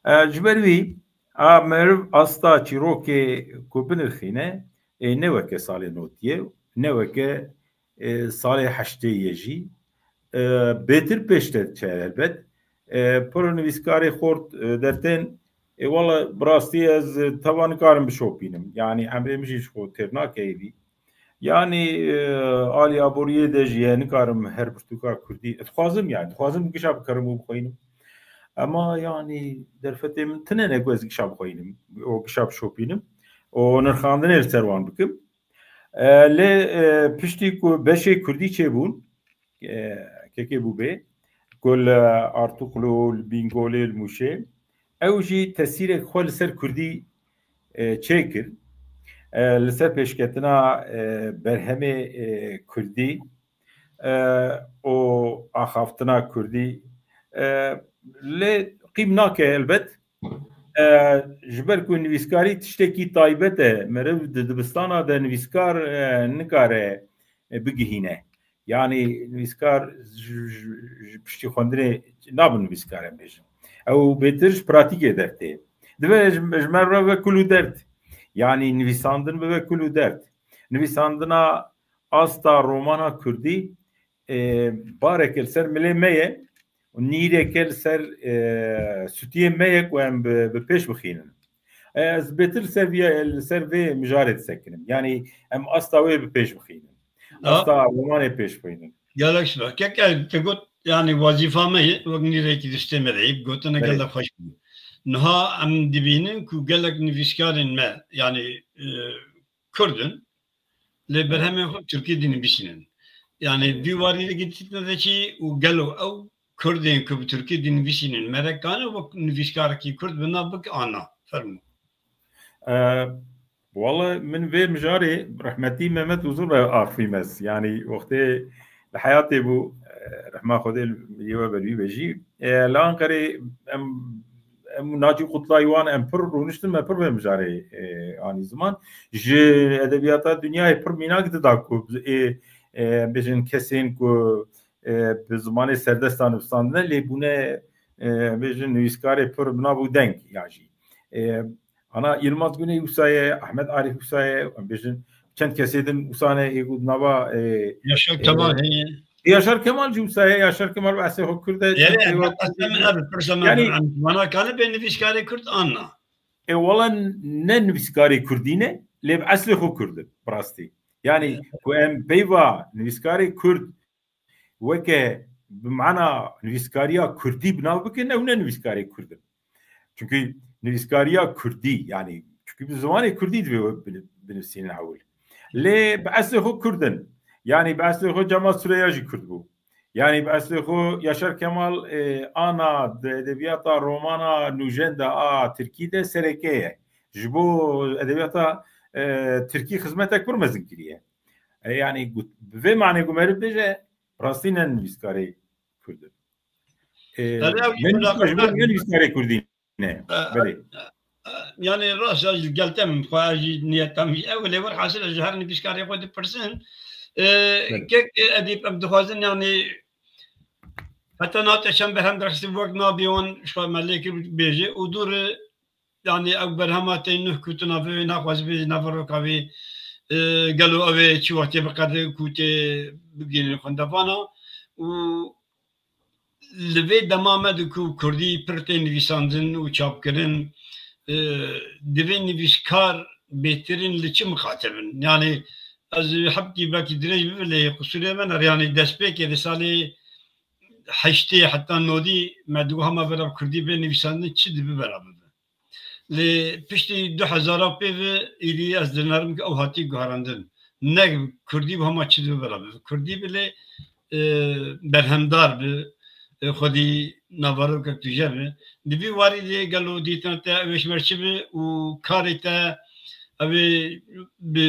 E, ji ber wî, a, meriv asta çîrokê ku binirxîne, e, ne weke salê notiyê, ne weke, e, salê heştê ye jî, e, bêtir pêş de diçe helbet. E, pir nivîskarê xort, e, dertên, e, wala bi rastî ez, e, teva nikarim bişopînim. Yanî emrê min jî ji xwe têr nake êdî. Yanî, e, alî aboriyê de jî ye, nikarim her pirtûka kurdî. Dixwazim, yanî, dixwazim gişa bikarim û bixwînim. Ema, yanî, derfetê min tine ne ku ez gişa bixwînim, û gişa bişopînim. Û nirxandinê li ser wan bikim. E, lê, e, piştî ku beşê kurdî çêbûn, e, kekê bû bê, ku li Artuklu, li Bîngolê, li Mûşê, ew jî tesîrek xwe li ser kurdî, e, çêkir. E, li ser pêşketina, e, berhemê, e, kurdî, e, û axaftina kurdî, e, lê qîm nake helbet. E, ji ber ku nivîskarî tiştekî taybet e, meriv di dibistana de nivîskar, e, nikare, e, bigihîne. Yanî nivîskar ji, ji, ji piştî xwendinê nabe nivîskar, em bêjin. Ew bêtir ji pratîkê dertê. Divê ji, ji me re ve kul û dert. Yanî nivîsandin bibe kul û dert. Nivîsandina asta romana kurdî, e, bareke li ser milê me ye û nîreke li ser, e, stûyê me ye ku em bi, bi pêş bixînin. E, ez bêtir li ser vî, li ser vê mijarê disekinim. Yanî em asta wê bi pêş bixînin. Da. Asta romanê pêş bixînin. Gelek spas. Kek, e, te got, yanî wezîfa me ye, wek nîrekî distê me de ye, gotine, belê, gelek xweş bû. Niha em dibînin ku gelek nivîskarên me, yanî, e, Kurd in, lê, evet, berhemên xwe bi Tirkî dinivîsînin. Yanî, evet, vî warî de gitîtine de çi û gelo ew Kurdên ku bi Tirkî dinivîsînin, merek kane wek nivîskarekî Kurd bi nav bike an na? Fermo. E, wele min vê mijarê rehmetî Mehmet Uzun re axivîm ez. Yanî, wextê li heyatê bû, e, rehma Xwedê li yê we ber wî be jî. E, li Anqerê em, em Nacî Qutlayî wan em pir rûniştin, me pir vê mijarê, e, anî ziman. Ji edebiyata dinyayê pir mînak dida ku, e, e, bêjin kesên ku, e, bi zimanê serdestan nivîsandine, lê bûne, e, bêjin nivîskarê pir bi nav û deng ya jî. E, Ana Yilmaz Güney wisa ye, Ahmet Arif wisa ye, em bêjin çend kesê din wisa ne, ê ku nava, e, Yaşar, e, Kemal heye. Yaşar Kemal jî wisa ye, Yaşar Kemal bi eslê xwe Kurd e, yanî, çend peyva Kurd e. Yanî, em vana kane bê nivîskarê Kurd an na? E, wala ne nivîskarê Kurdî ne, lê bi eslê xwe Kurd e, bi rastî. Yanî, evet, ku em peyva nivîskarê Kurd weke bi mana nivîskariya Kurdî bi nav bikin, ew ne nivîskarê Kurd in. Çunkî nivîskariya kurdî, yanî çunkî bi zimanê kurdî divê we bini-, binivîsînin ewil. Lê bi eslê xwe kurd in. Yanî bi eslê xwe Cemal Sureya jî kurd bû. Yanî bi eslê xwe Yaşar Kemal, e, ana di edebiyata romana nûjen de a tirkî de sereke ye. Ji bo edebiyata, e, tirkî xizmetek pir mezin kiriye. E, yanî got, bi vê manê ku meriv bêje, rastî ne nivîskarê kurd in. E, Erê, ew ne nivîskar, ji bo ne nivîskarê kurdî ne. E, Belê. e, e, yanî rast ya ji gel te min xwe jî niyeta min jî ew lê werhasil ez ji her nivîskarê xwe dipirsin. E, Belê. Kek, e, edîb em dixwazin yanî heta nate çend berhem derxistî wek nabî wan ji xwe me lê kir bêje û dûr, e, yanî ew berhema te nuh kutina vê naxwaz bê naveroka vê, e, gelo ew ê çi wextê biqede ku tê bigihînin xwendevana û li vê dema me de ku kurdî pir tê nivîsandin û çapkirin, e, divê nivîskar bêtir in li çi miqate bin? Yanî ez hebkî belkî dirêj bibe lê qusûrê me ne, yanî destpêkê di salê heştê heta nodî me di wiha me vera bi kurdî bê nivîsandin çi dibe bera bibe. Lê piştî du hezara pê ve îdî ez dinerim ku ew hatî guherandin. Ne kurdî bi hema çi dibe bera bi. Kurdî bi lê, e, berhemdar bi, e, xwedî naverokek tije bi. Di vî warî de gelo dîtina te ew ê ji ber çi bi û karê te ew ê bi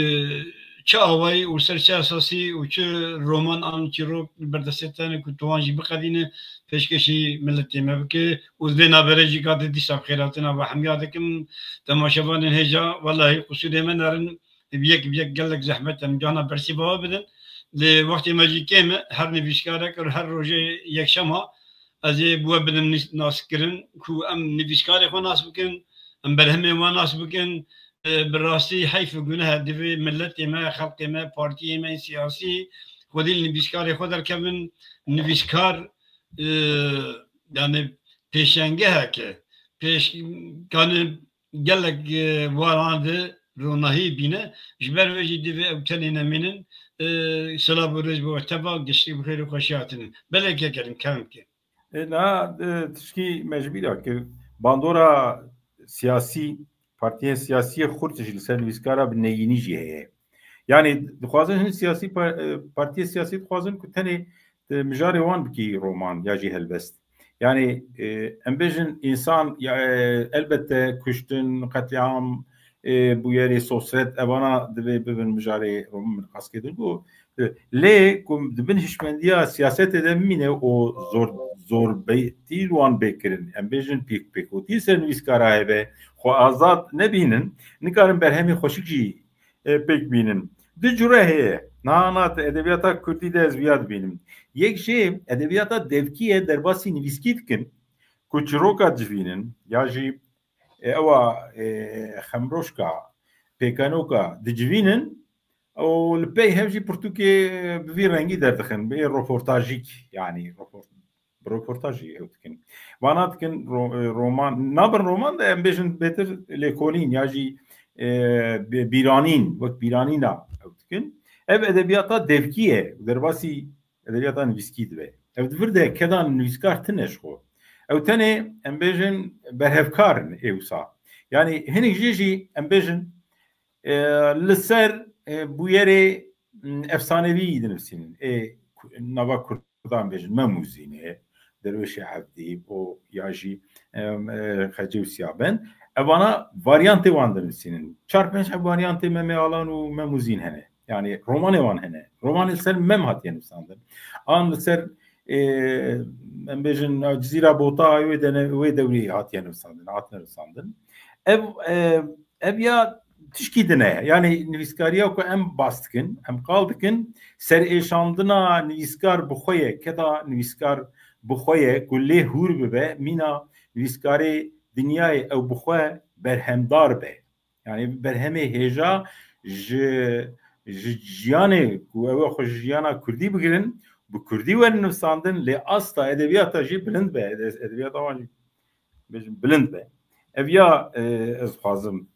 çi awayî û ser çi esasî û çi roman an çîrok li ber destê te ne ku tu wan jî biqedîne pêşkêşî miletê me bike û di vê navberê jî ka te dîsa bi xêrhatina we hemiya dikim. Temaşevanên hêja, welahî qusûrê me nerin, bi yek bi yek gelek zehmet em cana bersîva we bidin. Lê wextê me jî kêm e, her nivîskarek her rojê yekşema ez ê bi we bidim nîs-, naskirin ku em nivîskarê xwe nas bikin, em berhemê wan nas bikin. E, bi rastî heyf û guneh e, divê miletê me, xelkê me, partiyê me siyasî xwedî li nivîskarê xwe derkevin. Nivîskar, e, yani pêşengehek e. Pêş-, kane gelek, e, waran de ronahî bîne. Ji ber vê jî divê ew tenê nemînin. E, silav û rêz bo we teva, giştî bi xêr û xweşî hatinin. Belê kekerim, kerem ke. E, na, e, tişkî me ji bîra kir. Bandora siyasî, partiyên siyasî yê xurt jî li ser nivîskara bi neyînî jî heye. Yanî dixwazin hin siyasî par-, e, partiyê siyasî dixwazin ku tenê, e, mijarê wan bikî roman ya jî helbest. Yanî, e, em bêjin însan, ya, e, elbette kuştin, qetlîam, e, bûyerê, sosret, evana divê bibin mijarê roman, min qas kir ku Lê ku di bin hişmendiya siyasetê de bimîne û zor, zorbetî li wan bê kirin, em bêjin pêk, pêkotî ser nivîskara hebe, xwe azad nebînin, nikarin berhemê xweşik jî, e, pêk bînin. Du cure heye. Niha na di edebiyata kurdî de ez viya dibînim. Yek jê edebiyata devkî ye, derbasî nivîskî dikin ku çîroka dicivînin ya jî, e, ewa, e, xemroşka, pêkenoka dicivînin, û li pey hev jî pirtûkê bi vî rengî derdixin, bi roportajîk, yanî roport-, bi roportaj jî ew dikin. Vana dikin ro-, e, roman, nabin roman de em bêjin bêtir lêkolîn ya jî, e, bi-, bîranîn, wek bîranîna ew dikin. Ev edebiyata devkî ye, derbasî edebiyata nivîskî dibe. Ev di vir de keda nivîskar tine ji xwe. Ew tenê, em bêjin, berhevkar in ê wisa. Yanî hinek jê jî, em bêjin, e, li ser, e, bûyerê, m, efsanevî dinivîsînin. Ê ku-, nava Kurdan bêjin, Mem û Zînê, Derwêşê Evdî û ya jî, em, e, Xecê û Siyabend. Evana varyantê wan dinivîsînin. Çar pênc heb varyantê Memê Alan û Mem û Zîn hene. Yanî romanê wan hene. Romanê li ser Mem hatiye nivîsandin. An li ser, e, em bêjin, Cizîra Bota wê dene-, wê dewrî hatiye nivîsandin, hatine nivîsandin. Ev, e, ev ya tişkî din e. Yanî nivîskariya ku em bas dikin, em qal dikin, serêşandina nivîskar bi xwe ye, keda nivîskar bi xwe ye ku lê hûr bibe, mîna nivîskarê dinyayê ew bi xwe berhemdar be. Yanî berhemê hêja ji, ji jiyanê ku ew ê xwe ji jiyana kurdî bigirin, bi kurdî werin nivîsandin, lê asta edebiyata jî bilind be, ede-, edebiyata wan jî bêjin bilind be. Ev ya, e, ez dixwazim,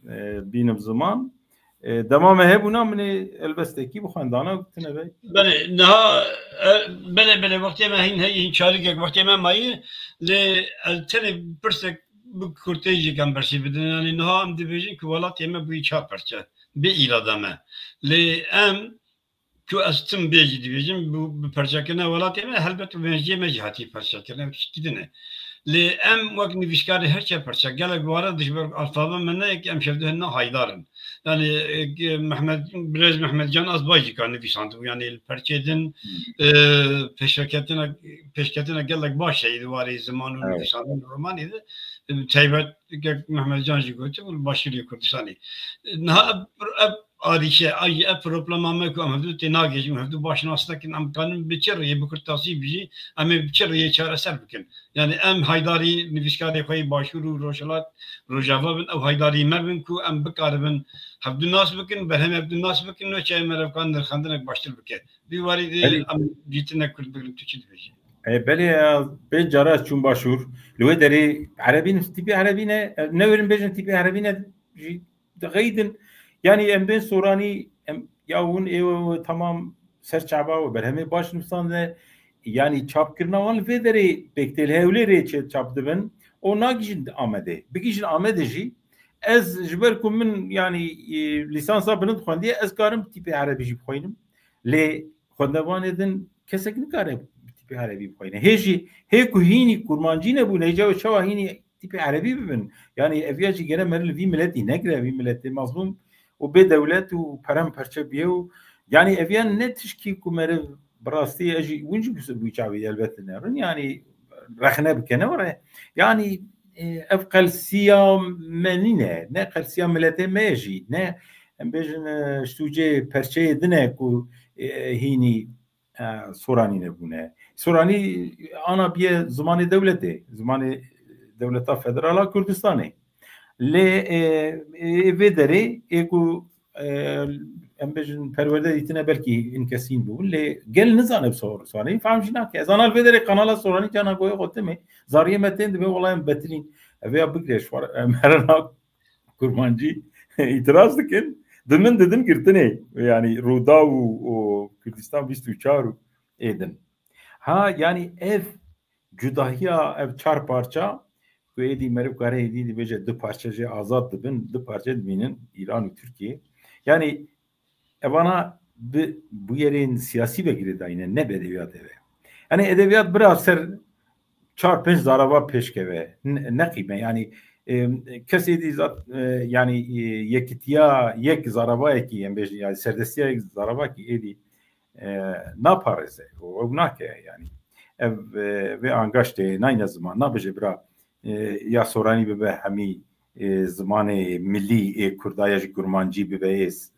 e, bînim ziman. E, dema me hebûna min ê helbestekî bi xwendana tine be. Belê, niha, e, belê, belê, wextê me hîn heyî, hîn çarikek wextê me mayî, lê ez tenê pirsek bi kurteyî jî em bersî bidin. Yanî niha em dibêjin ku welatê me bûyî çar parçe, bê îrada me. Lê em ku ez tim bê jî dibêjim, bi, bi parçekirina welatê me, helbet û venjiyê me jî hatî parçekirine, ew tiştkî din e. Lê em wek nivîskarê her çar parçe, gelek ware dijber alfabe me ne, em şevdû hene haydar in. Yani, e, Mehmet, Birêz Mehmet Can Azbay jî ka nivîsandibû, yani li perçê din, e, pêşveketina, pêşketina gelek baş heye di warê ziman û Evet. nivîsandin romanê de. E, taybet, wek Mehmet Can jî gotibû, li Başûrê Kurdistanê. E, niha ev, ev arîşe, ay, ev problema me ku em hevdû tê nagihîjin, hevdû baş nas nekin, em kanin bi çi rêyê bi kurtasî bijî, em ê bi çi rêyê çareser bikin? Yani em haydarî nivîskarê xwe yê Başûr û Rojhilat, Rojava bin, ew haydarî me bin ku em bikaribin hevdû nas bikin, berhemê hevdû nas bikin, no çayê me re kan nirxendinek baştir bike. Vî warî de Belê. em dîtinek Kurd bigirin, tu çi dibêjî? E, belê, e, pênc cara ez çûm Başûr. Li wê derê erebî nivîs-, tîpê erebî ne, e, ne werin bêjin tîpê erebî ne, jî dixeyidin. Yani em bên Soranî, em, ya hûn ê we, we tamam ser çava we berhemê baş nivîsandine, yani çapkirina wan li vê derê pêk tê, li Hewlêrê çê çap dibin, û nagihîjin Amedê. Bigihîjin Amedê jî, ez ji ber ku min, yani, e, lîsansa bilind xwendiye, ez karim tîpê erebî jî bixwînim. Lê xwendevanê din kesek nikare tîpê erebî bixwîne. Hê jî, hê ku hînî kurmancî nebûne, hêja wê çawa hînî tîpê erebî bibin? Yani eviya jî gere meriv li vî miletî negire, vî miletê mazlûm û bê dewlet û perem perçe bûye û yani eviya ne tişkî ku meriv bi rastî, ez jî hûn jî bi wî çavê elbet dinerin, yani rexne bike ne were. Yani, e, ev qelsiya me nîne, ne qelsiya miletê me ye jî, ne em bêjin, e, ji sûcê perçeyê din e ku, e, hînî e, Soranî nebûne. Soranî ana biye zimanê dewletê, zimanê dewleta federal a Kurdistanê. Lê, e, e, vê derê ê ku, e, em bêjin perwerde dîtine belkî hin kesîn bûn, lê gel nizane bi sor-, Soranî fam jî nake. Ez ana li vê derê kanala Soranî cana goyê xwe timê, zariyê me tên dibe, wela em betilîn. Ev ya bigire ji xwe re, em herena kurmancî îtiraz dikin, di min didin girtinê. Yani Rûdaw û, û Kurdistan bîst û çar û ê din. Ha, yani ev cudahiya, ev çar parça ku êdî meriv kare êdî dibêje du parçe jê azad dibin, du parçe dibînin, Îran û Tirkiye. Yani evana bi bûyerên siyasî ve girêdayî ne, ne bi edebiyatê ve. Yani edebiyat bira ser çar pênc zarava pêşkeve, ne, ne qîme. Yani, e, kesê dî zat, e, yani, e, yekitiya yek zaravayekî, em bêjin, yani serdestiya yek zaravakî êdî, e, naparêze. Û ew nake yani. Ev, e, vê angaştê nayne ziman, nabêje bira, e, ya Soranî bibe hemî, e, zimanê milî ê Kurda ya jî kurmancî bibe ês.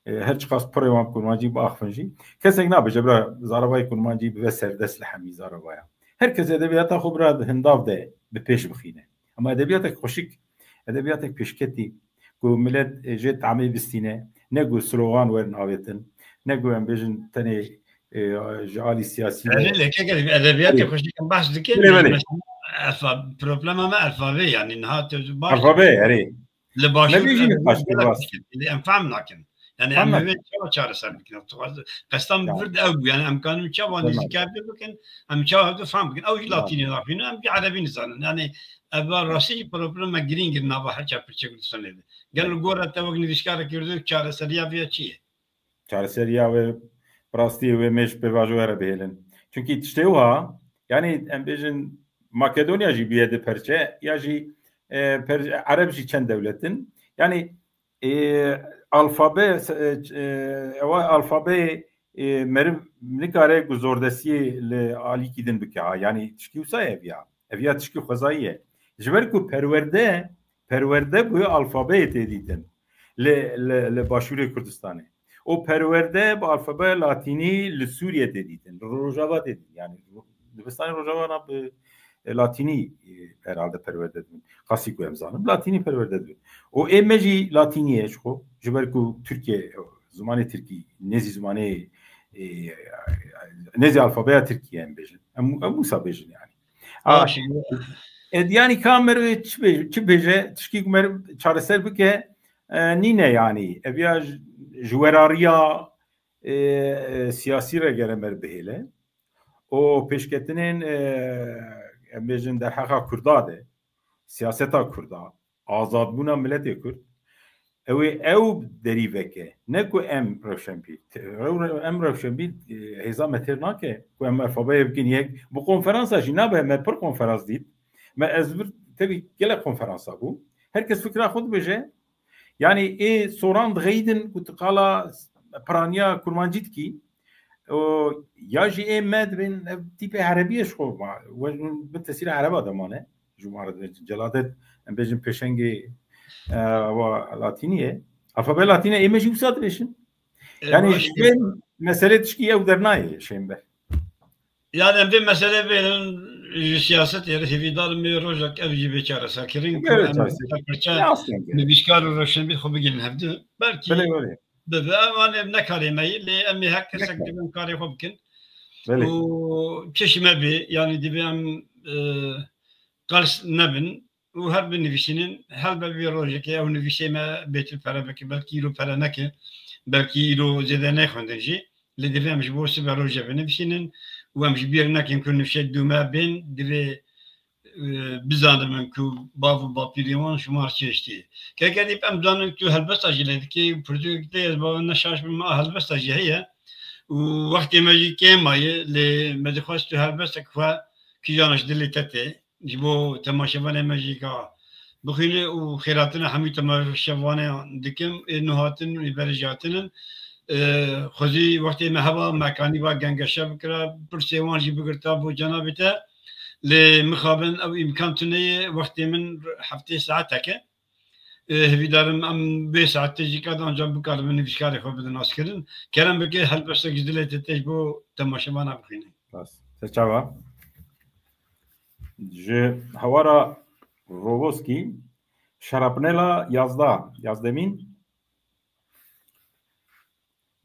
E, her çiqas pirê wan kurmancî biaxivin jî, kesek nabêje bira zaravayê kurmancî bibe serdest li hemî zaravaya. Her kes edebiyata xwe bira di hindav de bi pêş bixîne. Ama edebiyatek xweşik, edebiyatek pêşketî ku milet, e, jê tamê bistîne, ne ku slogan werin avêtin, ne ku em bêjin tenê, e, ji alî siyasî ve. Erê, lê keke edebiyatê Erê. xweşik em behs dikin, Belê, belê. mesela, alfa-, problema me alfabe, yani niha tu baş Alfabe, erê. Li Başûr Me bêjî ev ne taş gelek pêvast. Tişt e, em fehm nakin. Yani Fehm em nakin. Hevê çawa çareser bikin? Qestan Ya. vir de ew bû. Yani em kanin çawa Fehm nakin. nêzîkerdin bikin, em çawa hevdû fehm bikin. Ew jî Ya. latînî naxwînin, em jî erebî nizanin. Yani ev rastî jî problema girîng in nava her çar pirçe Kurdistanê de. Gel Ya. li gora te wek nivîskarek girdo çareseriya vê çi ye? Çareseriya wê, bi rastî wê mêj pêvajo here bihêlin. Çunkî tiştê wiha, yani em bêjin Makedonya jî bûye di perçe, ya jî, e, per-, Ereb jî çend dewlet in. Yani, e, alfabe, e, e, ewa alfabe, e, meriv nikare ku zordestiyê li alîkî din bike ha. Yani tişkî wisa ye ev ya. Ev ya tişkî xwezayî ye. Ji ber ku perwerde, perwerde bûye alfabeyê tê dîtin. Li, li, li Başûrê Kurdistanê. Û perwerde bi alfabeya latînî li Sûriye tê dîtin. Li Rojava tê dîtin. Yani dibistanê Rojava na bi latînî, e, herhalde perwerde dibin. Qasî ku em zanin, bi latînî perwerde dibin. Û ê me jî latînî ye ji xwe. Ji ber ku Tirkiye, zimanê tirkî, nêzî zimanê, e, nêzî alfabeya tirkî ye em bêjin. Em, em wisa bêjin yani. A, Baş. e, yani ka meriv çi bê-, çi bêje, tişkî ku meriv çareser bike, e, nîne yani. Ev ya ji, ji werariya, e, e, siyasî re gere meriv bihêle. Û pêşketinên, e, em bêjin derheqa Kurda de, siyaseta Kurda, azadbûna miletê Kurd, ew ê ew derî veke. Ne ku em rewşenbîr. Ew re-, em rewşenbîr, e, hêza me têr nake ku em alfabeyê bikin yek. Bi konferansa jî nabe, me pir konferans dît. Me ez vir tevî gelek konferansa bû. Her kes fikra xwe dibêje. Yanî ê soran dixeyidin ku tu qala piraniya kurmancî dikî. O, ya jî ê me dibên ev tîpê erebiyê ji xwe ma, we bi tesîra ereba de mane. Ji wan re dibêjin. Celadet, em bêjin pêşengê, e, wa latînî ye. Alfabe latînî ê me jî wisa dibêjin. E, Yanî baş. Ji vê meselê tişkî ew dernayê şênber. Yani em vê meselê bênin ji siyasetê re hêvîdar im ê rojek ev jî bê çareserkirin ku Bê em çareser. ser pirçe Ne aslında. nivîskar û rewşenbîr xwe bigihînin hevdu. Belkî Belê, belê. bibe, ewan ê ne karê me ye, lê em ê her kesek Belê. divê em karê xwe bikin. Belê. Û çi ji me bê, yanî divê em, e, qels nebin û her binivîsînin, helbet vê rojekê ew nivîsê me bêtir pere bike, belkî îro pere neke, belkî îro zêde nexwendin jî. Lê divê em ji bo sibe rojê binivîsînin û em ji bîr nekin ku nivîsê dû me bên, divê, e, bizanimin ku bav û bapîrê wan ji mar çi hiştî. Keke dîp em zanin tu helbesta jî lê dikê, pirtûkek tê, ez bawer ne şaş bim, a helbesta jî heye û wextê me jî kêm maye, lê me dixwest tu helbestek xwe kîjan ji dilê te tê. Ji bo temaşevanê me jî ka bixwîne û xêratina hemî temaşevanê dikim, ê nuhatin û ê berê jî hatinin. E, xwezî wextê me heba, me kanî va gengeşe bikira, pirsê wan jî bigirta bo cenabê te. Lê mixabin ew îmkan tune ye, wextê min heftê saeteke. E, hêvîdarim em vê saetê jî qed anca bikaribin nivîskarê xwe bidin naskirin. Kerem bike helbestek ji dilê te tê ji bo temaşevana bixwîne. Rast. Te çawa? Ji hewara Rovoskî, şarapnela yazda, yazdemîn.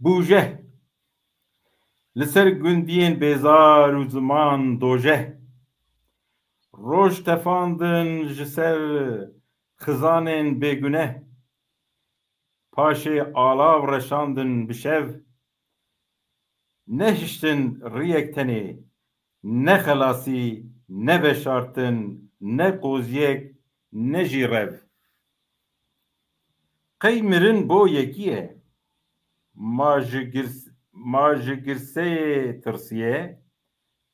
Bûje. Li ser gundiyên bêzar û ziman doje. Roj tefandin ji ser xizanên bêguneh. Paşê alav reşandin bi şev. Nehiştin riyek tenê, ne xelasî, ne veşartin, ne qoziyek, ne jî rev. Qey mirin bo yekî ye. Ma ji girs-, ma ji girseyê tirsiye,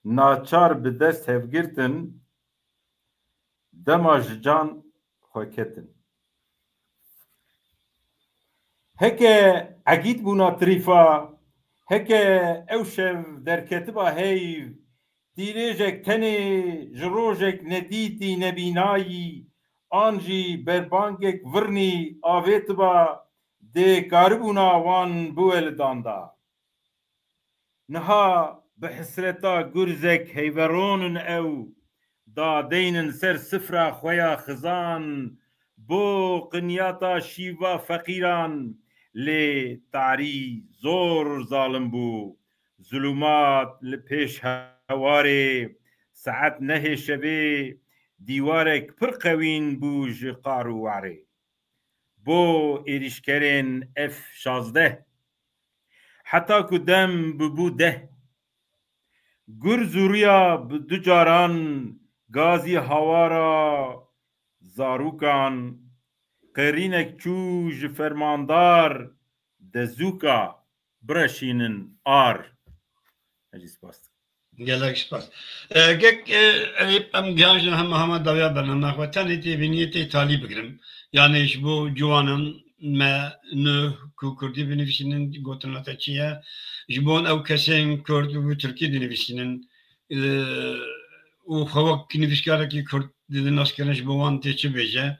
naçar bi dest hevgirtin, dema ji can xwe ketin. Heke egît bûna tirîfa, heke ew şev derketiba heyv, tîrêjek tenê ji rojek nedîtî nebînayî, an jî berbangek virnî avêtiba, dê karibûna wan biwelidanda. Niha bi hisreta gurzek heyveronin ew, dadeynin ser sifra xwe ya xizan, bo qinyata şîva feqîran, lê tarî zor zalim bû. Zulûmat li pêş hewarê, saet nehê şevê, dîwarek pir qewîn bû ji qar û warê. Bo êrîşkerên F şazdeh. Heta ku dem bibû deh. Gur zûriya bi du caran gazî hawara zarûkan, qêrînek çû ji fermandar dezûka bireşînin ar. Ez jî spas dikim. Gelek spas. E, gek, e, Eyüp, em gihanjin hema hema dawiya bername xwe. Tenê tê bîniyê tê talî bigirim. Yani ji bo ciwanan me nû ku kurdî binivîsînin, gotina te çi ye? Ji bo ew kesên kurd û tirkî dinivîsînin, e, û xwe wek nivîskarekî kurd didin naskirin, ji bo wan tê çi bêje?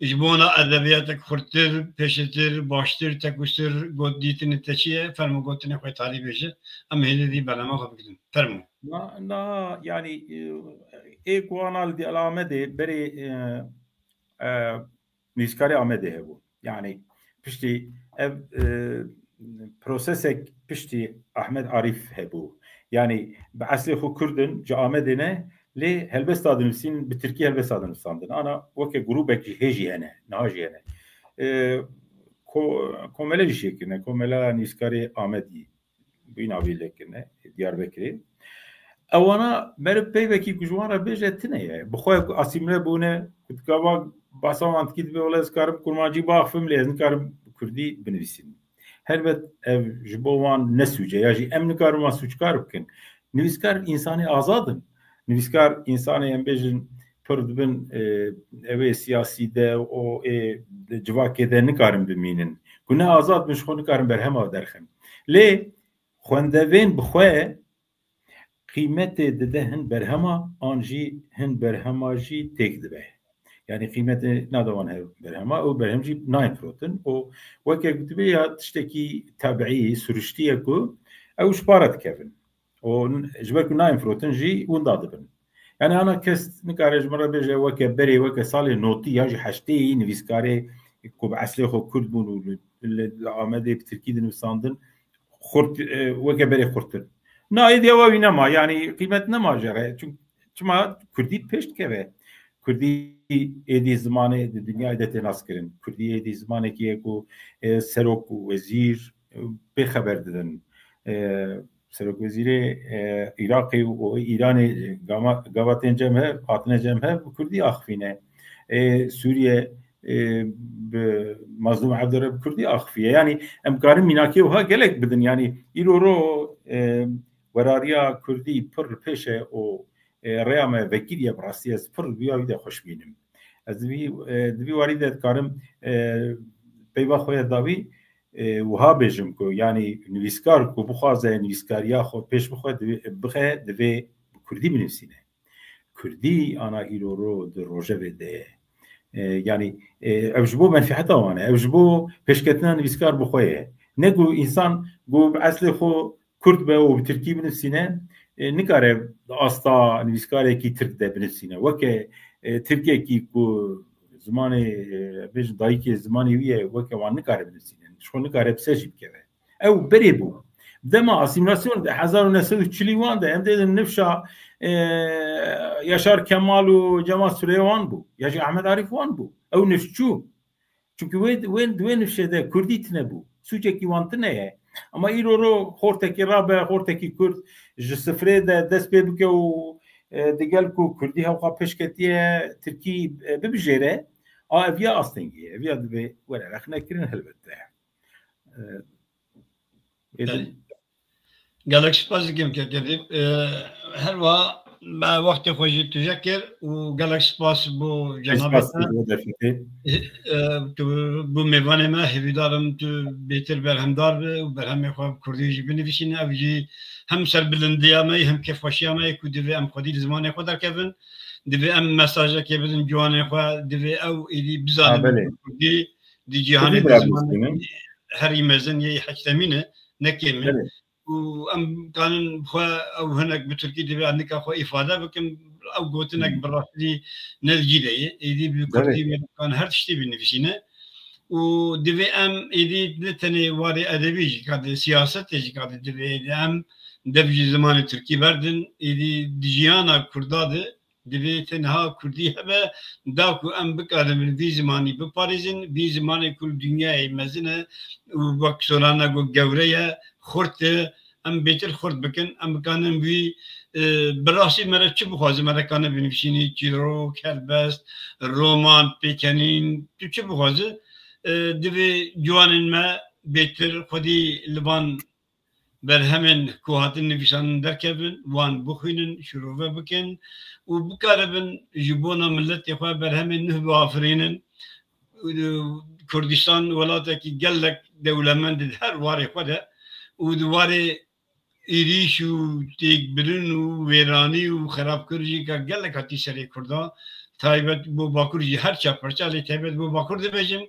Ji bo wana edebiyatek xurttir, pêşetir, baştir, tekûstir got dîtinê te çi ye? Fermo gotinê xwe talî bêje. Em hêdî dî bername xwe bigirin. Fermo. Na, na, yani, e, ê ku ana li Diyala Amedê berê, e, e, nivîskarê Amedê hebû. Yani, piştî ev, e, prosesek piştî Ahmed Arîf hebû. Yani, bi eslê xwe Kurd in, ji Amedê ne, lê helbesta dinivîsîn, bi tirkî helbesta dinivîsandin. Ana weke grûbek jî hê jî hene, niha jî hene. E, ko-, komele jî çêkirine, komela nivîskarê Amedî. Bîna vî lêkirine, Diyarbekirê. Ewana meriv peyvekî ku ji wan re bêje tune ye. Bi xwe ku asîmle bûne, ku dikava basa wan dikî dibe, wele ez karim kurmancî biaxivim, lê ez nikarim kurdî binivîsim. Helbet ev ji bo wan ne sûc e, ya jî em nikarin wan sûckar bikin. Nivîskar însanê azad in. Nivîskar însanê em bêjin pir dibin, e, ew ê siyasî de û ê di civakê de nikarin bimînin. Ku ne azad bin, ji xwe nikarin berhema derxin. Lê xwendevên bi xwe qîmetê dide hin berhema, an jî hin berhema jî têk dibe. Yanî qîmetê nade wan hev berhema, ew berhem jî nayên firotin û weke gotibê ya tiştekî tabiî, siruştî ye ku ew ji para dikevin. Û n-, ji ber ku nayên firotin jî winda dibin. Yanî ana kes nikare ji min re bêje weke berê, weke salê notî ya jî heştê yî nivîskarê ku bi eslê xwe kurd bûn û li, li, li Amedê bi tirkî dinivîsandin, xurt, e, weke berê xurtir. Na, êdî ewa wî nema, yanî qîmet nema jere. Çim-, çima kurdî pêş dikeve. Kurdî êdî zimanê di dinyayê de tê naskirin. Kurdî êdî zimanekî ye ku, e, serok û wezîr, e, pê xeber didin. E, Serokwezîrê, e, Iraqê û Îranê gama-, gava tên cem hev, hatine cem hev, bi kurdî axivîne. E, Sûriye, e, bi Mazlûm Evdo re bi kurdî axifiye. Yanî em karin mînakê wiha gelek bidin. Yanî îro ro, e, werariya kurdî pir pêş e û, e, rêya me vekirî ye, bi rastî ez pir bi ya wî de xweş bînim. Ez di vî, e, di vî warî de dikarim, e, peyva xwe ya dawî, e, wiha bêjim ku, yanî nivîskar ku bixwaze nivîskariya xwe pêş bixe, divê, bixe, divê bi kurdî binivîsîne. Kurdî ana îro ro di rojevê de ye. E, yanî, e, ev ji bo menfeeta wan e, ev ji bo pêşketina nivîskar bi xwe ye. Ne ku însan ku bi eslê xwe kurd be û bi tirkî binivîsîne, e, nikare di asta nivîskarekî tirk de binivîsîne. Weke, e, tirkekî ku zimanê, e, bêjin dayikê zimanê wî ye, weke wan nikare binivîsîne. Ji xwe nikare bi ser jî bikeve. Ew berê bû. Dema asîmîlasyon de hezar û neh sed û çilî wan de em dê nifşa, e, Yaşar Kemal û Cemal Süreya wan bû. Ya jî Ahmet Arif wan bû. Ew nifş çû. Çimkî wê, wê, di wê nifşê de kurdî tine bû. Sûcekî wan tine ye. Ama îro ro xortekî rabe, xortekî kurd ji sifrê de dest pê bike û, e, digel ku kurdî hewqa pêşketiye, tirkî, e, bibijêre, a ev ya astengî ye. Ev ya divê were rexnekirin helbet de. E, êdî Belê. Gelek spas dikim, Kek Edîb. E, her wiha me wextê xwe jî tije kir û gelek spas bo cenabê Spas te. Bo derfetê. E, tu bû mêvanê me, hêvîdar im tu bêtir berhemdar bi û berhemê xwe bi kurdî jî binivîsîne. Ev jî hem serbilindiya me ye, hem kêfxweşiya me ye ku divê em xwedî li zimanê xwe derkevin. Divê em mesajekê bidin ciwanê xwe, divê ew êdî bizanin Ha, belê. Kurdî di Kurdî cîhanê de zimanekî herî mezin yê heştemîn e, ne kêm e. Belê. Û em kanin xwe ew hinek bi tirkî divê nika xwe îfade bikin, ew gotinek Hı. bi rastî ne li cî de ye. Êdî bi Belê. Kurdî meriv kan her tiştî binivîsîne. Û divê em êdî ne tenê warê edebî jî kadê, siyasetê jî kadê divê êdî em dev ji zimanê tirkî berdin. Êdî di jiyana kurda de divê tenha kurdî hebe, da ku em bikarin vî zimanî biparêzin, vî zimanê ku li dinyayê mezin e û wek Solana got gewre ye, xurt e, em bêtir xurt bikin, em bikanin vî, e, bi rastî mere çi bixwaze, mere kane binivîsînî, çîrok, helbest, roman, pêkenîn, tu çi bixwaze, e, divê ciwanên me bêtir xwedî li van berhemên ku hatin nivîsandin derkevin, wan bixwînin, şirove bikin û bikaribin ji bona miletê xwe berhemên nuh biafirînin. Kurdistan welatekî gelek dewlemend di her warê xwe de û di warê êrîş û têkbirin û wêranî û xerabkir jî ka gelek hatî serê Kurdan, taybet bo Bakur jî her çar parça, lê taybet bo Bakur dibêjim.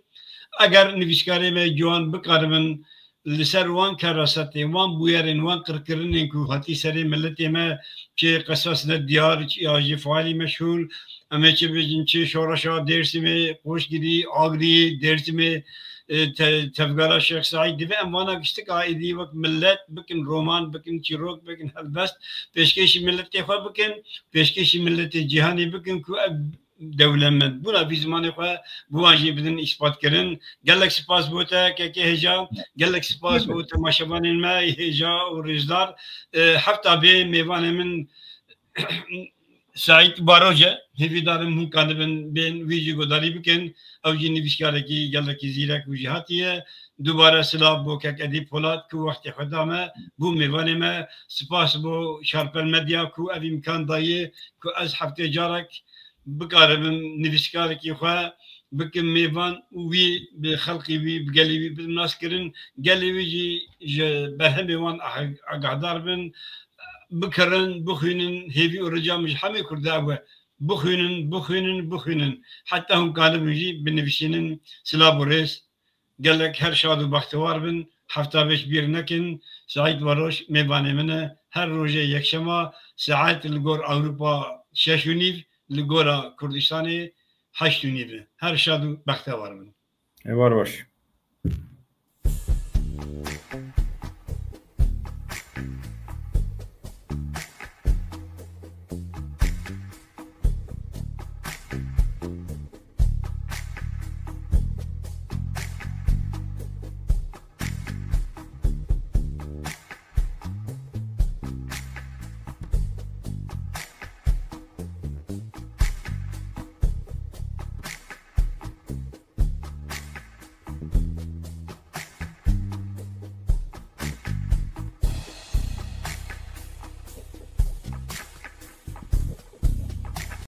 Eger nivîskarê me ciwan bikaribin li ser wan kerasetên, wan bûyerên, wan qirkirinên ku hatî serê miletê me, çi Qesas Nediyar, çi ya jî faîlî meşhûr, em ê çi bêjin, çi şoreşa Dêrsimê, Qoşgirî, Agrî, Dêrsimê, e, te-, tevgera Şêx Seîd, divê em vana giştika êdî wek milet bikin, roman bikin, çîrok bikin, helbest, pêşkêşî miletê xwe bikin, pêşkêşî miletê cîhanê bikin ku ev dewlemendbûna vî zimanê xwe bi wan jî bidin îspat kirin. Gelek spas bo te, Kekê Hêja. Gelek spas bo temaşevanên me hêja û rêzdar. E, hefta bê mêvanê min Saîd Baroje, hêvîdarim hûn kanibin bên wî jî guhdarî bikin. Ew jî nivîskarekî gelekî zîrek û jîhatî ye. Dubare silav bo kek Edîb Polat ku wextê xwe da me, bû mêvanê me. Spas bo Şarpel Medya ku ev îmkan daye ku ez heftê carek bikaribim nivîskarekî xwe bikim mêvan û wî bi xelqî wî, bi gelê wî bidim nas kirin. Gelê wî jî ji berhemê wan ah-, agahdar bin, bikirin, bixwînin, hêvî û rica min ji hemê Kurda ew e. Bixwînin, bixwînin, bixwînin. Heta hûn kanibin jî binivîsînin. Silav û rêz. Gelek her şad û bextewar bin. Hefta beş bîr nekin. Saîd Varoş mêvanê min e. Her rojê yekşema saet li gor Ewropa şeş û nîv, li gora Kurdistanê heşt û nîv e. Her şad û bextewar bin. Êvar baş.